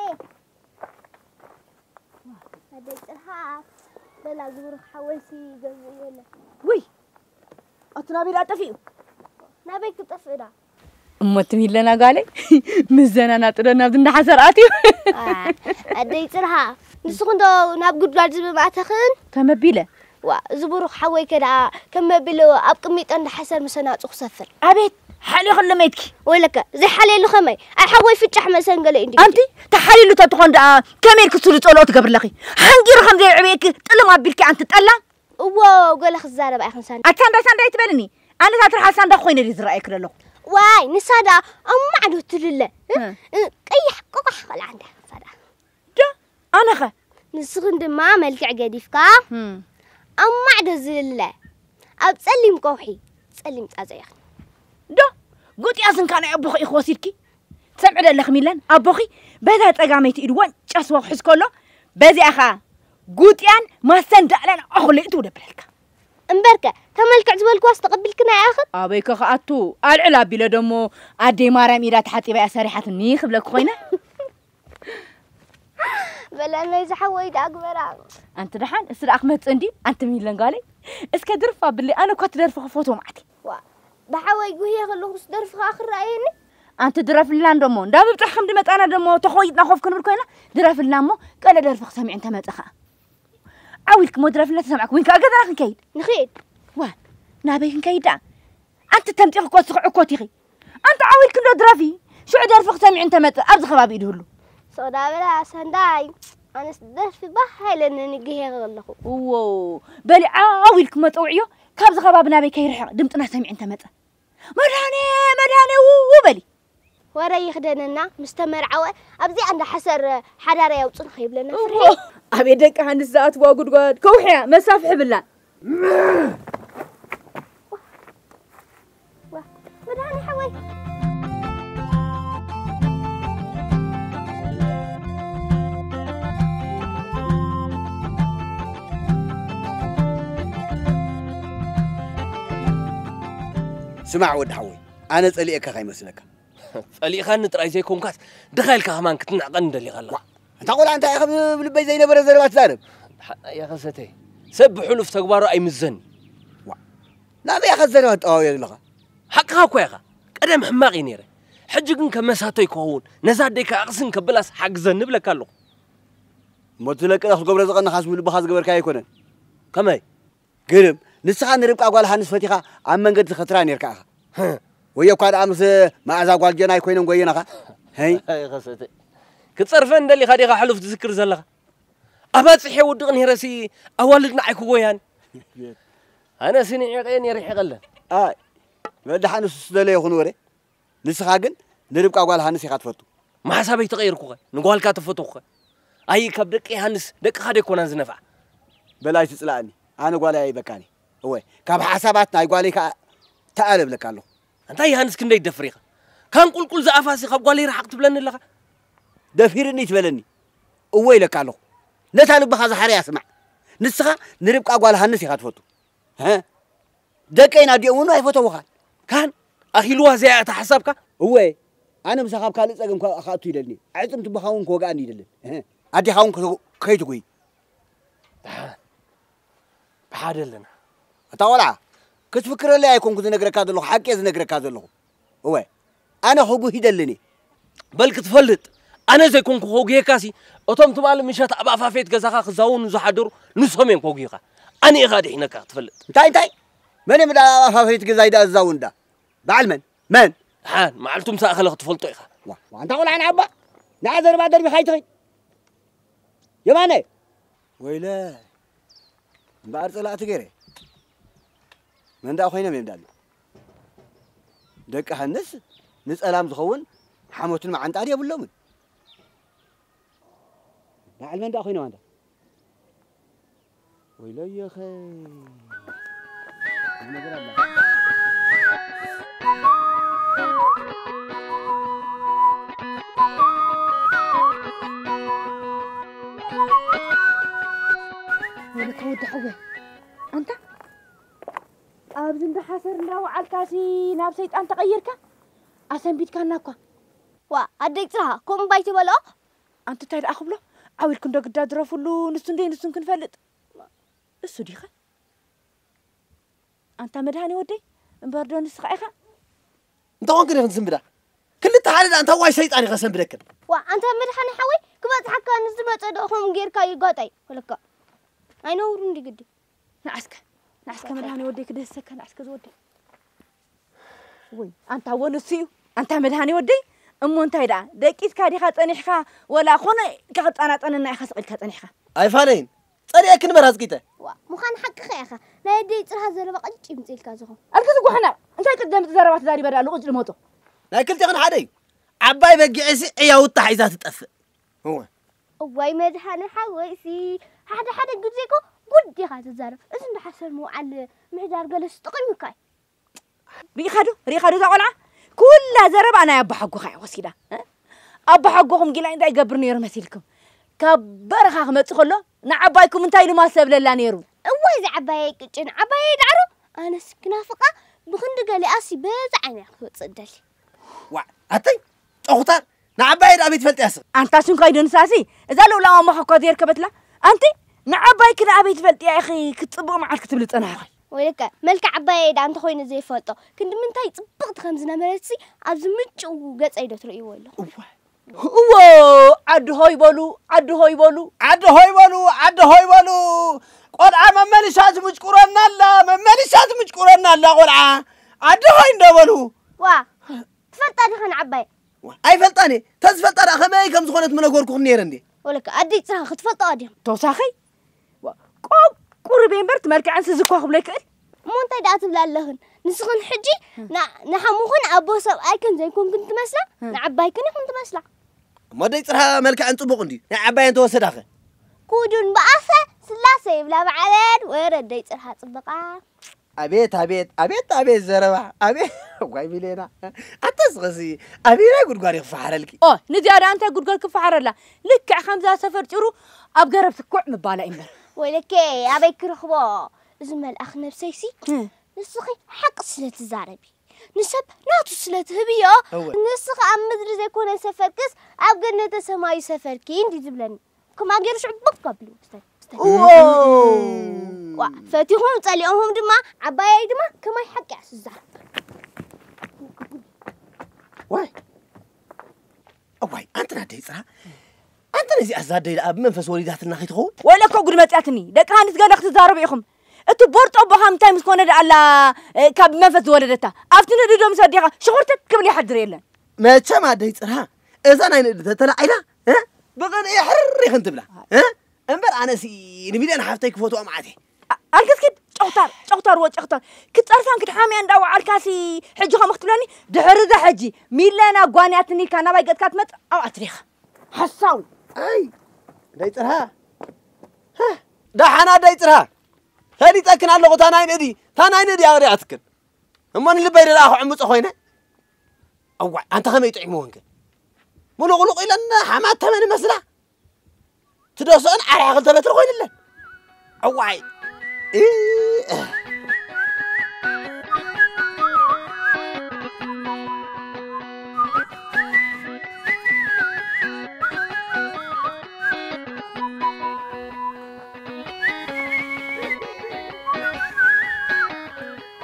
ኣደይ ጽርሃ በላ ዝብሩኽ ሓወይሲ ገዝኡ የለን። ውይ! ኣቲ ናበይ ደኣ ጠፊኡ? ናበይ ክጠፍእ ደኣ? እሞ ትም ኢለና ጓለይ፣ ምስ ዘናናጡ ዶ ናብዚ እንዳሓሰር ኣትዩ? ዋ፣ ኣደይ ጽርሃ፣ ንስኹም ዶ ናብ ጉድጓድ ዝብኢ ምኣተኽን? ከመቢለ። ዋ፣ እዚ ብሩኽ ሓወይከ ደኣ ከመቢሉ ኣብ ቅሚጦ እንዳሓሰር ምስ ኣናጹ ክሰፍር። ኣቤት፣ ሓልዮ ከሎ መይትኪ። ወይለከ፣ ዘይሓልየሉ ከመይ? ኣይ ሓወይ ፍጫሕ መሰንገለ እንዲ። ኣንቲ፣ ተሓልዩሉ ተትኾን ደኣ ከመይ ኢልኪ ስሉ ጸልኦ ትገብርለኺ? ሓንጊሩ ከም ዘየዕበየኪ ጥልም ኣቢልኪ ኣንቲ ጠላም። እዎ፣ ገለ ክዛረብ ኣይክንሳን። ኣታ ሳንዳይ ሳንዳይ ትበልኒ? ኣነ እዛ ትርሓስ ሳንዳ ኮይነ ድዩ ዝረኣየኪ ዘለኹ? ዋይ፣ ንሳ ደኣ ኣብ ማዕዶ ትልለ። እ? እ። እ፣ ቀያሕ ቆቋሕ ቆልዓ እንዳ ኢኻ ንሳ ደኣ። ዶ? ኣነኸ? ንስኽን ድማ መልክዕ ገዲፍካ፣ እም። ኣብ ማዕዶ ዝልለ፣ ኣብ ጸሊም ከውሒ፣ ጸሊም ጻጸ ኢኽን። ዶ? ጉጥያ ስንካ ናይ ኣቦኺ ኢኺ ወሲድኪ? ትሰምዒ ዶ ኣለኺ ሚለን? ኣቦኺ በዛ ጸጋመይቲ ኢዱ ዋንጫ ስዋ ክሕዝ ከሎ፣ በዚኣ ኸኣ ጉጥያን ማስተን ዳዕላን ኣኹለ ይእትው ደብለልካ። እምበርከ፣ እታ መልክዕ ዝበልክዋስ ተቐቢልክና ኢኽን? ኣበይከ ክኣቱ? ኣልዕል ኣቢለ ደሞ ኣደይ ማርያም ኢዳ ተሓጺባ እያ ሰሪሓትኒ ክብለኪ ኮይነ። በላ ናይ ዝሓወይ ደኣ ግበራ። ኣንቲ ደሓን፣ እሱ ደኣ ክመጽእ እንዲ፣ ኣንቲ ሚለን ጓለይ። እስከ ድርፍ ኣብለይ፣ ኣነ እኳ ትደርፊ ክፈትዎ ማዕቲ። ዋ፣ ብሓወይ ጉህየ ከለኹስ ደርፊ ከኣ ክረኣየኒ? ኣንቲ ድረፍልና እንዶ እሞ፣ እንዳ ምብጻሕ ከም ድመጻና ደሞ ተኾይጥና ኮፍ ክንብል ኮይና፣ ድረፍልና እሞ፣ ቀለ ደርፊ ክሰሚዕ እንተመጸ ከኣ። ዓው ኢልክሞ ድረፍልና ተሰማዕኩ፣ ወይን ከኣ ገዛና ክንከይድ። ንኸይድ። ዋ፣ ናበይ ክንከይድ ደኣ? ኣንቲ ተምጢኺ እኮ ትስኽዒ እኮ ቲኺ። ኣንቲ ዓው ኢልኪ እንዶ ድረፊ፣ ሽዑ ደርፊ ክሰሚዕ እንተመጽእ ኣብዚ ከባቢ እዩ ድህሉ። ሶዳ በላ ሰንዳይ፣ ኣነስ ደርፊ ባህ ኣይለንን፣ ግሄ ከለኹ። እዎ፣ በሊ ዓው ኢልኪ መጸውዕዮ፣ ካብዚ ከባቢ ናበይ ከይርሕቕ ድምጽና ሰሚዕ እንተመጸ። መድሃኔ፣ መድሃኔ፣ ውው በሊ። ወረ ይኽደነና፣ ምስ ተመርዓወ ኣብዚኣ እንዳ ሓሰር ሓዳር ያውፅን ከይብለና ፍርሒ። እዎ፣ ኣቤት ደቂ ሃንስ ዝኣትዋ ጉድጓድ፣ ከውሕያ፣ መሳፍሒ ብላ። ዋ፣ መድሃኔ ሓወይ። ስማዕ ወዲ ሓወይ፣ ኣነ ጸሊኤካ ከይመስለካ። ጸሊእኻኒ ጥራይ ዘይኮንካስ፣ ድኻ ኢልካ ከማን ክትንዕቐኒ ደሊኻ ኣለኻ። ዋ፣ ኣንታ ቆልዓ እንታይ ኢኻ ብ-፣ ብልበይ ዘይነበረ ዘረባ ትዛረብ? ሓ-፣ ያኸ ሰተይ፣ ሰብ ብሕሉፍ ተግባሩ ኣይምዘን። ዋ፣ ናበይ ኢኻ ዘረባ ትጠዋውዮ ዘለኻ? ሓቅኻ እኮ ኢኻ። ቀደም ሕማቕ እየ ነይረ። ሕጂ ግን ከም መሳቶይ ክኸውን፣ ነዛ ኣደይ ከኣ ኣቕስን ከብላስ ሓግዘኒ እብለካ ኣለኹ። እሞ እቲ ለቅነ ክትገብሮ ዝቐነኻስ ብልብኻ ዝገበርካዮ ኣይኮነን። ከመይ? ግርም፣ ንስኻ ንርብቃ ጓል ሃንስ ፈቲኻ ኣብ መንገዲ ትኸትራ ነርካ ኢኻ። ህህ። ወይ እኳ ደኣ ምስ መኣዛ ጓል ጀናይ ኮይኖም ጎየናኻ። ሄይ። ኣይኸሰተ። ክትጸርፈን ደሊኻ ዲኻ ሕሉፍ ትዝክር ዘለኻ? ኣባጺሐ ውድቕ ነይረሲ ኣዋልድና ኣይክጎያን። ኣነሲ ንዒቐ ነይረ ይሕቐለን። ኣይ፣ መድሓን ንሱ ዝደለዮ ይኹን ወረ። ንስኻ ግን ንርብቃ ጓል ሃንስ ኢኻ ትፈቱ። ምሓሳበይ ተቐይርኩኸ፣ ንጓልካ ተፈተኹኸ። ኣይ፣ ካብ ደቂ ሃንስ ደቅኻ ደይኮናን ዝነፍዓ። በላይ ትጽላእኒ፣ ኣነ ጓለይ ኣይበካኒ። እወ፣ ካብ ሓሳባት ናይ ጓለይ ከኣ ተኣለ እብለካ ኣለኹ። ኣንታ ዮሃንስ ክንደይ ትደፍር ኢኻ? ካን ቁልቁል ዝኣፋሲ ካብ ጓለይ ርሓቕ ትብለኒ ኣለኻ? ደፊርኒ ትበለኒ? እወ ኢለካ ኣለኹ። ነታ ልብኻ ዝሓረያ ስማዕ። ንስኻ ንርብቃ ጓል ሃንስ ኢኻ ትፈቱ። ሀ? ደቀይን ኣዲኦም እውን ኣይፈተውኻን። ካን ኣኺልዋ ዘያ እታ ሓሳብካ? እወ፣ ኣነ ምሳኻ ኣብ ካልእ ጸገም ከ-፣ ክኣቱ ይደልኒ። ኣዕጽምቲ ብኻ እውን ክወግኣኒ ይደልን። ሀ? ኣዴኻ እውን ከ-፣ ከይትጉሂ። ደሓን። ብሓደ ኣለና። ኣታ ቆልዓ፣ ክትፍክረለይ ኣይኮንኩ ዝነግረካ ዘለኹ፣ ሓቂ እየ ዝነግረካ ዘለኹ። እወ፣ ኣነ ክጉህ ይደልን እየ። በል ክትፈልጥ፣ ኣነ ዘይኮንኩ ከጉየካሲ፣ እቶም ትማሊ ምሸት ኣብ ኣፋፌት ገዛኻ ክዛውኑ ዝሓደሩ ንሶም እዮም ከጉዩኻ። ኣነ ኢኻ ድሒነካ ክትፈልጥ። እንታይ፣ እንታይ? መን እዮም ደኣ ኣብ ኣፋፌት ገዛይ ደኣ ዝዛውን ደኣ? በዓል መን? መን? ደሓን፣ መዓልቱ ምስ ኣኸለ ክትፈልጦ ኢኻ። ዋ፣ ዋ፣ ኣንታ ቆልዓ ንዓባ፣ ንዓ ዘረባ ደርቢኻ ኣይትኸይድ። የማነ! ወይለ! እምበኣር ጸላእቲ ገይረ። መን ደኣ ኮይኖም እዮም ዳሉ? ደቂ ሃንስ ንጸላም ዝኸውን ሓሞትን መዓንጣን የብሎምን። በዓል መን ደኣ ኮይኖም ኣንታ? ወይለየኸ! ነገር ኣላ። ወይለከ ወዲ ሓወይ፣ ኣንታ ኣብዚ እንዳ ሓሰር እንዳ ወዓልካሲ ናብ ሰይጣን ተቐይርካ? ኣሰንቢድካና እኳ። ዋ፣ ኣደይ ጽርሃ፣ ከምኡ ባይ ትበልኦ? ኣንቲ እንታይ ደኣ ክብሎ? ዓው ኢልኩ እንዶ ግዳ ድረፍሉ፣ ንሱ እንደ ንሱን ክንፈልጥ። እሱ ዲኸ? ኣንታ መድሃኔ ወደይ፣ እምበር ዶ ንስኻ ኢኻ? እንታይ ኮንክን ኢኽን ትስንብዳ? ክልተ ሓደ ደኣ እንታይ ዋይ ሰይጣን ኢኻ ሰንብደክን? ዋ፣ ኣንታ መድሃኔ ሓወይ፣ ክበጽሓካ ንዝመጸ ዶ ከምኡ ጌርካ ይጋጣይ? ወለካ። ኣይነውሩ እንዲ ግዲ። ንዓስከ፣ ንዓስከ መድሃኔ ወደይ ክድህሰካ፣ ንዓስከ ዝወደይ። ወይ፣ ኣንታ እወ ንሱ እዩ። ኣንታ መድሃኔ ወደይ፣ እሞ እንታይ ደኣ፣ ደቂስካ ዲኻ ጸኒሕካ፣ ወላ ኮነ ኢልካ ክጠናጠነና ኢኻ ስቕ ኢልካ ጸኒሕካ? ኣይፋለይን። ጸሊኤክን እምበር ኣጽቂጠ። ዋ፣ ምዃን ሓቅኻ ኢኻ። ናይ ኣደይ ጽርሃ ዘረባ ቅጭ ይምጽእ ኢልካ ዝኹ። ኣልክ ዝጓሕና፣ እንታይ ቅደም ዘረባ ተዛሪበ ደኣ፣ ልቕጭ ልሞጦ። ናይ ክልቴኽን ሓደ እዩ። ዓባይ በጊዕሲ ዕያውታ ሒዛ ትጠፍእ። እወ። እዋይ መድሃኔ ሓወይሲ፣ ሓደ ሓደ ግዜ እኮ ጉድ ኢኻ ትዛረብ። እዚ እንዳ ሓሰር ምውዓል ምሕዳር ገለስ ጥቕሚ እኳ እዩ። ርኢኻ ዶ? ርኢኻ ዶ እዛ ቆልዓ? ኩላ ዘረባ ናይ ኣባሓጎኻ እያ ወሲዳ። እ? ኣባሓጎኹም ጊላይ እንታይ ይገብር ነይሩ መሲልኩም? ካብ በረኻ ክመጽእ ከሎ ንዓባይኩም እንታይ ኢሉ ማሰብለላ ነይሩ? እዋይ፣ እዚ ዓባየይ ቅጭን፣ ዓባየይ ዳዕሮ፣ ኣነስ ክናፍቓ ብኽንዲ ገሊኣሲ በዛ ዓይና ክትወጽእ እደሊ። ዋዕ፣ ኣተይ፣ ጨኹታር፣ ንዓባየይ ደኣ ኣበይ ትፈልጥያ ስኺ? ኣንታ ሽንኳይ ደንሳሲ፣ እዛ ልኡላዊ ኣሞኻ እኳ ዘየርከበትላ። ኣንቲ ንዓባይኪ ደኣ ኣበይ ትፈልጥያ ኢኺ ክትጽብቕ መዓልቲ ክትብሊ ጸናሕኺ? ወይለከ፣ መልክዕ ዓባየይ ደኣ እንተኾይኑ ዘይፈልጦ፣ ክንዲ ምንታይ ጽብቕቲ ከም ዝነበረትሲ ኣብዚ ምጭው ገጸይ ዶ ትርእይዎ ኣለኹ? እዋ። እዎ፣ ዓዲ ሆይ በሉ፣ ዓዲ ሆይ በሉ። ዓዲ ሆይ በሉ፣ ዓዲ ሆይ በሉ። ቆልዓ መመሊሻ ትምጭቁረና ኣላ፣ መመሊሻ ትምጭቁረና ኣላ ቆልዓ። ዓዲ ሆይ እንዶ በሉ። ዋ፣ ትፈልጣ ዲኻ ንዓባይ? ዋ፣ ኣይፈልጣን እየ። ተዝፈልጣ ደኣ ከመይ ከም ዝኾነት ምነገርኩኽን ነይረ እንዴ? ወለከ፣ ኣደይ ጽርሃ ክትፈልጣ ዲኻ? ተወሳኺ? ዋ፣ ቆ-፣ ቁሩብ እየ እምበር፣ እቲ መልክዐን ስዚ እኳ ክብሎ ይክእል። እሞ እንታይ ደኣ ትብላ ኣለኽን? ንስኽን ሕጂ ና-፣ ንሓሙኽን ኣቦ ሰብኣይክን ዘይኮንክን ትመስላ፣ እ። ንዓባይክን ኢኽን ትመስላ። እሞ ኣደይ ጽርሃ መልክዐን ጽቡቕ እንድዩ። ናይ ዓባየን ተወሰዳኸ? ኩዱን ብኣፈ ስላሴ ይብላ በዓለን፣ ወረ ኣደይ ጽርሃ ጽብቓ። ኣቤት፣ ኣቤት፣ ኣቤት፣ ኣቤት ዘረባ፣ ኣቤት። ዋይ ሚሌና፣ ኣታ ስኸሲ ኣበየናይ ጉድጓድ እዩ ክፈሓረልኪ? ኦ፣ ንዚኣ ደኣ እንታይ ጉድጓድ ክፈሓረላ? ልክዕ ከምዛ ሰፈር ጭሩ ኣብ ገረብ ስኩዕ ምባላ እዩ እምበር። ወይለኬ፣ ኣበይ ክረኽቦ? እዚ መልኣኽ ነብሰይሲ፣ እ። ንስኺ ሓቂ ስለ ትዛረቢ፣ ንሰብ ናቱ ስለ ትህብዮ፣ እወ። ንስኺ ኣብ ምድሪ ዘይኮነ ሰፈርክስ ኣብ ገነተ ሰማዩ ሰፈርኪ እንዲ ዝብለኒ። ከምኣ ገይሩ ሽዑ ቦክ ኣቢሉ ወስደኒ፣ ወስደኒ። እዎ። ዋ፣ ፈቲኹም ጸሊኦምሁም ድማ፣ ዓባየይ ድማ ከማይ ሓቂ እያ ትዛረብ። ዋይ። እዋይ፣ ኣንቲ ናደይ ጽራ። ኣንቲ ነዚኣ ዛደይ ደኣ ብመንፈስ ወሊዳትና ከይትኸውን? ወይለኮ ጉድ መጽያትኒ። ደቂ ሃንስ ገለ ክትዛረቡ ኢኹም። እቲ ቦርጦ ኣቦኻ እንታይ ምስ ኮነ ደኣ ኣላ፣ እ፣ ካብ መንፈስ ዝወለደታ? ኣብቲ ንእዲ ዶ ምስ ኣዴኻ ሽኹርትት ክብል ይሓድር የለን። መቸም ኣደይ ጽራ፣ እዛ ናይ ንእዲ ተተላዒላ፣ እ፣ ብቕንኢ ሕርር ኢኽን ትብላ፣ እ? እምበር ኣነሲ ንሚልዮን ሓፍተይ ክፈትዋ መዓት እየ። ኣ-፣ ኣልክስኪድ ጨኽታር፣ ጨኽታር ወጨኽታር። ክትጸርፋን ክትሓምያን እንዳወዓልካሲ ሕጂ ከምኡ ክትብለኒ? ድሕሪ እዛ ሕጂ ሚለና ጓንያትኒ ኢልካ ናባይ ገጽካ ትመጽእ ኣብኣ ትሪኻ። ሓሳዊ። ኣይ፣ ኣደይ ጽርሃ። ሃ፣ ደሓን ኣደይ ጽርሃ። ፈሊጠክን ኣለኹ፣ እታ ናይ ንእዲ፣ እታ ናይ ንእዲ ኣቕሪኣትክን። እሞ ንልበይ ደኣ ክዕምጾ ኮይነ። እዋይ፣ ኣንታ ከመይ ጥዒምወን ግን? ሙሉቕሉቕ ኢለን ሓማት ተመን መስላ። ትደስኦን ዓርሐ ክልተ መትሪ ኮይንለን። እዋይ። እ-፣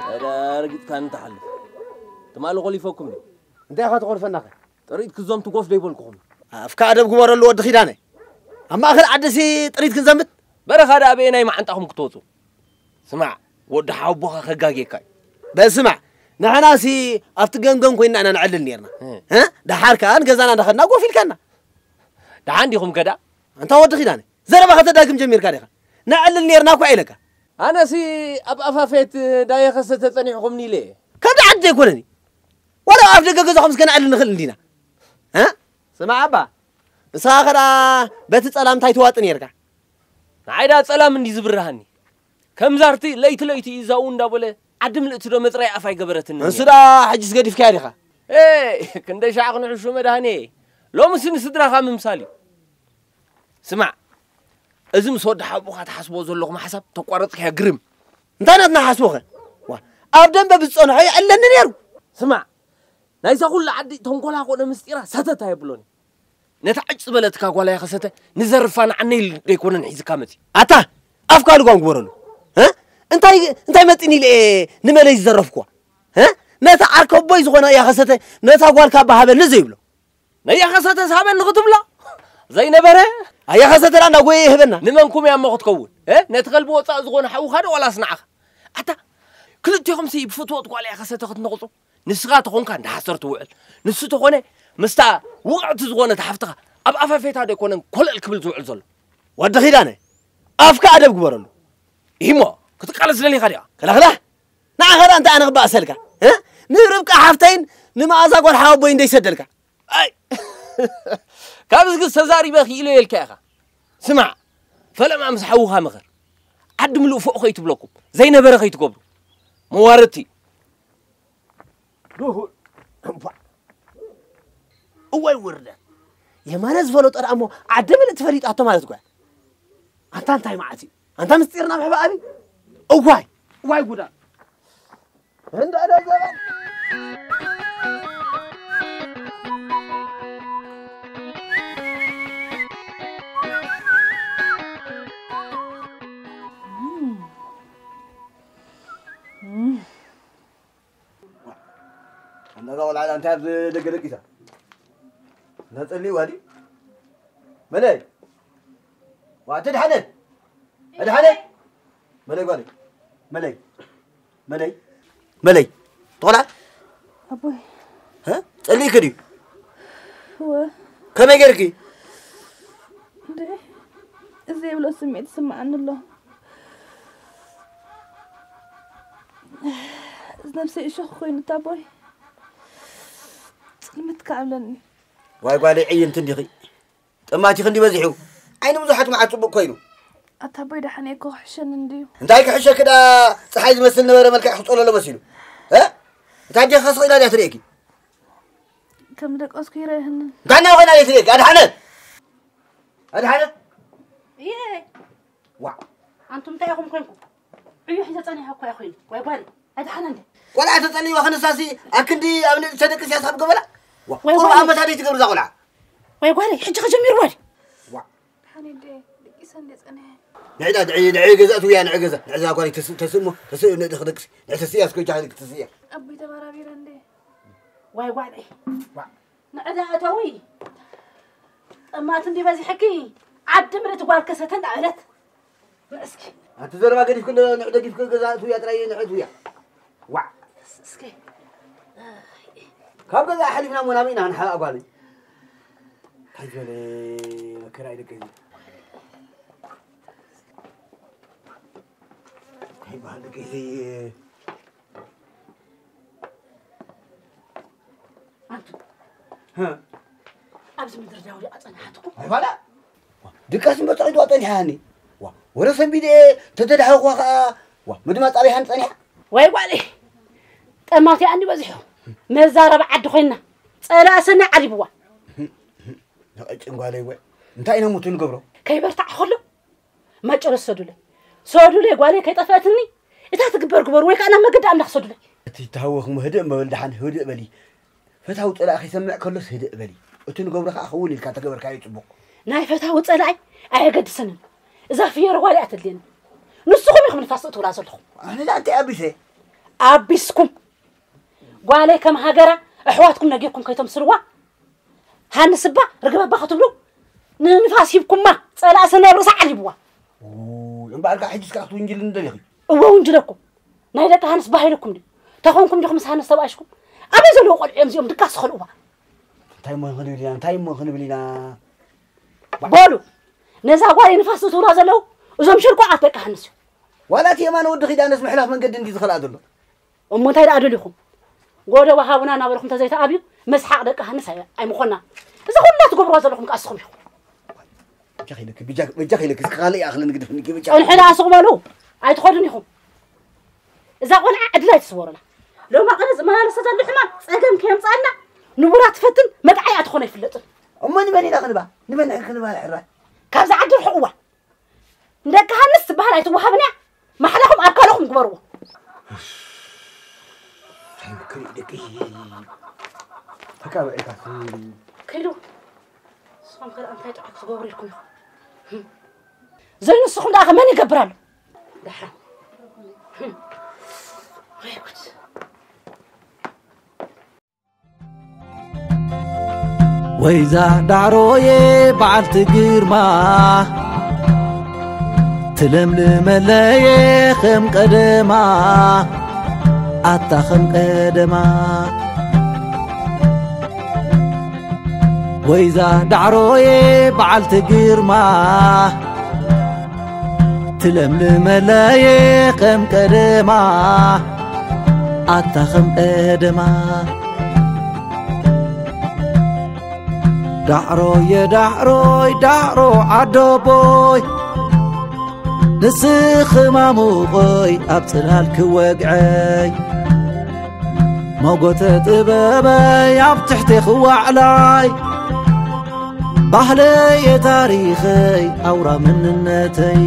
ኣረ፣ ረጊጥካኒ ትሓልፍ። ትማሊ ኮሊፈኩም ድዩ? እንታይ ኢኻ ትኾልፈናኸ? ጥሪት ክዘምቱ ኮፍ ዶ ይበልኩኹም? ኣፍካ ኣደብ ግበረሉ ወዲ ኪዳነ። ኣብ ማእከል ዓድሲ ጥሪት ክንዘምት? በረኻ ደኣ በየናይ መዓንጣኹም ክትወጹ? ስማዕ፣ ወዲ ሓወቦኻ ከጋግየካ እዩ። በል ስማዕ፣ ንሕናሲ ኣብቲ ገምገም ኮይንና ኢና ንዕልል ኔርና። እ። እ? ደሓር ከኣ ንገዛና እንዳኸድና ጎፍ ኢልካና። ደሓን ዲኹም ከዳ? ኣንታ ወዲ ኪዳነ፣ ዘረባ ከተዳግም ጀሚርካ ዲኻ? ንዕልል ኔርና እኳ ኢለካ። ኣነሲ ኣብ ኣፋፌት ዳየኸሰተ ጸኒሕኹምኒ ኢለ እየ። ከምዚ ዓዲ ኣይኮነን እዩ። ዋላ ኣብ ኣፍ ደገ ገዛኹም እስከ ንዕልል ንኽእል እንዲና። እ? ስማዕ ኣባ፣ ንስኻ ከኣ በቲ ጸላም እንታይ ትዋጢ ኔርካ? ንዓይ ደኣ ጸላም እንዲ ዝብርሃኒ። ከም ዛርቲ ለይቲ ለይቲ እዩ ዛኡ እንዳበለ ዓዲ ምልእቲ ዶ መጽረይ ኣፍ ኣይገበረትኒ። ንሱ ደኣ ሕጅስ ገዲፍካያ ዲኻ? ኤ፣ ክንደይ ሻዕ ክንሕሹ መድሃኔ። ሎምሲ ንስድራኻ ምምሳል እዩ። ስማዕ፣ እዚ ምስ ወዲ ሓቦኻ ትሓስቦ ዘለኹም ሓሳብ ተቋረጽካዮ ግርም። እንታይ ናትና ሓስቦኸ? ዋ፣ ኣብ ደንበ ብዝጸንሖ ይዕለኒ ነይሩ። ስማዕ፣ ናይዛ ኩላ ዓዲ ተንኮላ ኮነ ምስጢራ ሰተት ኣየብሎን እዩ። ነታ ዕጭ ዝበለትካ ጓል ኣያ ከሰተ ንዘርፋ ንዓነይ ደይኮነን ሒዝካ መጺ። ኣታ፣ ኣፍካ ልጓም ግበረሉ። እ? እንታይ፣ እንታይ መጺኒ ኢለ እየ ንመለይ ዝዘረፍኩዋ? እ? ነታ ዓርከቦይ ዝኾነ ኣያ ከሰተ ነታ ጓል ካባ ሃበኒ ዘይብሎ። ነያ ከሰተ ሃበኒ ክትብሎ ዘይነበረ? ኣያ ከሰተ ደኣ እናጎየ ይህበና። ንመንኩም እያ እሞ ክትከውን? እ? ነቲ ከልቢ ወጻእ ዝኾነ ሓውኻ ዶ ዋላስ ንዓኻ? ኣታ፣ ክልቴኹምሲ ብፍትወት ጓል እያ ከሰተ ክትነቕጹ? ንስኻ ተኾንካ እንዳ ሓሰር ትውዕል። ንሱ ተኾነ ምስታ ውቕዕቲ ዝኾነት ሓፍትኻ ኣብ ኣፋፌታ ዶ ኣይኮነን ኮለል ክብል ዝውዕል ዘሎ? ወዲ ኺዳነ፣ ኣፍካ ኣደብ ግበረሉ። ኢሂሞ፣ ክትቃለስ ደሊኻ ዲኻ? ከላኽላ፣ ንዓኻ ደኣ እንታይ ኣነ ክበኣሰልካ? እ? ንርብቃ ሓፍተይን ንመኣዛ ጓል ሓወቦይን ደይሰደልካ? ኣይ! ካብዚ ግስ ተዛሪበ ክኢሎ የልካ ኢኻ። ስማዕ፣ ፈለማ ምስ ሓውኻ ምኸር። ዓዲ ምሉእ ፎቕ ከይትብለኩም፣ ዘይነበረ ከይትገብሩ። መዋረድቲ። ድሁል። እምቧ። እዋይ ውርደት። የማነ ዝፈለጦ ደኣ እሞ ዓዲ ምልእቲ ፈሊጣቶ ማለት እኮ እያ። ኣንታ እንታይ መዓት እዩ? ኣንታ ምስጢር ናብ ሕባ ኣብይ? እዋይ፣ እዋይ ጉዳ። እንዳ ደዘበ። ነዛ ቆልዓ እንታይ ኣብ ደገ ደቂሳ? ነጸሊ ዋዲ? መለይ? ዋ፣ ተድሓነ? ኣድሓነ? መለይ ጓለይ? መለይ? መለይ? መለይ? ተቆልዓ? ኣቦይ። እ? ጸሊእኪ ድዩ? እወ። ከመይ ጌርኪ? እንዴ፣ እዚ ዘይብሎ ስምዒት ይስምዓኒ ኣሎ። ነብሰይ እሾኽ ኮይኑ ኣቦይ። ጽልምት ከኣ ኣብለኒ። ዋይ ጓለይ፣ ዕይንቲ እንዲኺ። ጠማቲ ክንዲ በዚሑ። ዓይኒ ብዙሓት መዓት ጽቡቕ ኮይኑ። ኣታ ኣቦይ ደሓን እየ እኮ፣ ክሕሸኒ እንድዩ። እንታይ ክሕሸኪ ደኣ፣ ጸሓይ ዝመስል ነበረ መልክዕ ክጸለሎ መሲሉ። እ? እታ ኣዴኺ ስቕ ኢላ ድያ ትርእየኪ? ከም ደቀስኩ ይረአየኒ። እንታይ እናኾና ድያ ትርእየኪ? ኣድሓነት! ኣድሓነት! እየ። ዋዕ! ኣንቱም እንታይ ኢኹም ኮንኩም? ዕዮ ሒዘ ጸኒሐ እኮ እየ ኮይኑ። ወይ ጓል፣ ኣድሓነ እንዴ? ቆልዓ ተጸልይዋ ክንሳሲ ኣብ ክንዲ ኣብ ንእሽቶ ደቂ ሲያስ ካብ ገበላ? ዋ፣ ወይ ቁሩብ ጓል። ኣመት ኣደይ ትገብር እዛ ቆልዓ? ወይ ጓል፣ ሕጂ ከጀሚርዋ ድዩ? ዋ። ሓኒ እንዴ፣ ደቂሰ እንዴ ጸኒሐ? ንዕዳ፣ ንዕ-፣ ንዕ ገዛ ትውያ፣ ንዕ ገዛ። ንዕ እዛ ጓል ተስ-፣ ተስእሞ፣ ተስእ ንእድኽ ደቅሲ። ንዕ ተስእያ እስኮ ጃ ክትስእያ። ኣቦይ ተባራቢረ እንዴ? ዋይ ጓል፣ ዋ። ንዕዳ እተዊ። ጠማት እንዲ በዚሕኪ፣ ዓዲ ምድሪ ትጓል ከሰተ እንዳበለት። ንዕስኪ። ኣቲ ዘረባ ገዲፍኩ እንዶ ንዕ ደጊፍኩ ገዛ እትውያ ጥራይ ንዕ እትውያ። ዋዕ። እስኪ። ካብ ገዛ ሓሊፍና እሞ ናበይ ኢና ክንሓ ኣጓለይ? እንታይ ዝበለ መከራ እዩ ደቂ እዚ። እንታይ ይበሃል ደቂ እዚ። ኣንቱ፣ ሀ። ኣብዚ ምድሪ ዳውዲ ኣጸናሓትኩም? ኣይፋላ። ድቃስ እምበር ጸቒጡ ኣጸኒሓኒ። ዋ፣ ወረ ሰንቢደ ተተዳሃኹዋ ኸኣ፣ ዋ፣ ምድማ ጻቢሓን ጸኒሓ። ወይ ጓለይ፣ ጠማቲ ኣንዲ በዚሑ። መዛረብ ዓዲ ኮይና። ጸላእሰና ዓሊብዋ። ንቐጭን ጓለይ ወይ፣ እንታይ ኢና ሙቱ ንገብሮ? ከይበርታዕ ከሎ፣ ማጨሎ ሰዱለይ። ሰዱለይ ጓለይ ከይጠፍአትኒ፣ እታ ትግበር ግበሩ ወይ ከኣ ናብ መገዲ ኣምላኽ ሰዱለይ። እቲ እተሃወኽሞ ህድእ እምበል ደሓን ህድእ በሊ። ፈታዊ ጸላእ ከይሰምዕ ከሎስ ህድእ በሊ። እቲ ንገብሮ ከኣ ክውን ኢልካ ተገበርካዮ ጽቡቕ። ናይ ፈታዊ ጸላኢ ኣየገድሰንን። እዛ ፍየር ጓል እያ ተድልየኒ። ንስኹም ኢኹም ንፋስ ትእትውላ ዘለኹም። ኣነ ደኣ እንታይ ኣቢሰ? ኣቢስኩም። ጓለይ ከም ሃገራ ኣሕዋትኩም ነጊርኩም ከይተምስልዋ። ሃንስ እባ ርግብ ኣባ ክትብሉ ንንፋስ ሂብኩማ። ጸላእ ሰናይ ኣብ ርእሳ ዓሊብዋ። ኡይ፣ እምበኣር ከኣ ሕጂስ ከኣ ክትውንጅልኒ ደሊኺ? እወ፣ ውንጅለኩም። ናይ ደቂ ሃንስ ባህ ኢልኩም ድዩ? ተኾንኩም ዲኹም ምስ ሃንስ ተባኢሽኩም? ኣበይ ዘለዉ ቆልዑ እዮም እዚኦም ድቃስ ዝኸልእዋ? እንታይ እሞ ክንብል ኢና? እንታይ እሞ ክንብል ኢና? በሉ፣ ነዛ ጓል ንፋስ ዝትብላ ዘለዉ እዞም ሽርቋት ደቂ ሃንስ እዮም። ዋላ እቲ የማነ ወዲ ኪዳነስ ምሕላፍ መንገዲ እንዲ ዝኸልኣ ዘሎ። እሞ እንታይ ደኣ ደሊኹም? ጎደቦ ሃቡና እናበልኩም ተዘይተኣብዩ መስሓቕ ደቂ ሃንስ ኣይ-፣ ኣይምኾና። እዚ ኩላ ትገብርዋ ዘለኹም ከኣ እስኹም ኢኹም። በጃኺ ኢለኪ፣ በጃ-፣ በጃኺ ኢለኪ፣ እስኪ ካልእ ይኣኽለኒ ግደፍኒ፣ በጃ። ጸንሑ ደኣ ስቕ በሉ፣ ኣይትኸዱን ኢኹም። እዛ ቆልዓ ዕድል ኣይትስበሩላ። ሎማ ቅነ ዝመላለሰ ዘሎ ሕማም ጸገም ከየምጽኣልና ንቡራ ትፈትን መጥዓያ ትኾኖ ኣይፍለጥን። እሞ ንመን ኢና ክንባ? ንመን ክንባ ሕራይ? ካብዛ ዓዲ ርሕቕዋ። ንደቂ ሃንስ ትበሃል ኣይትወሃብን እያ። ማሕላኹም ኣካልኹም ግበርዎ። እንታይ ምክሪ ደቂ ተቃበዒታት። ከይዱ። ንስኹም ከ እንታይ ጥዑይ ክትገብሩ ኢልኩም ኢኹም? ዘይንስኹም ደኣ ከ መን ይገብር ኣሎ? ደሓን። ወይ ጉድ። ወይዛ ዳዕሮየ በዓልቲ ግርማ፣ ትለምልመለየ ከም ቀደማ፣ ኣታ ከም ቀደማ። ወይዛ ዳዕሮየ በዓልቲ ግርማ፣ ትለምልመለየ ከም ቀደማ፣ ኣታ ከም ቀደማ። ዳዕሮየ ዳዕሮይ ዳዕሮ ዓደቦይ፣ ንስኺ ማሙቐይ ኣብ ጽላል ክወግዐይ፣ መጎተ ጥበበይ ኣብ ትሕቴኺ ዋዕላይ፣ ባህለየ ታሪኸይ ኣውራ መንነተይ።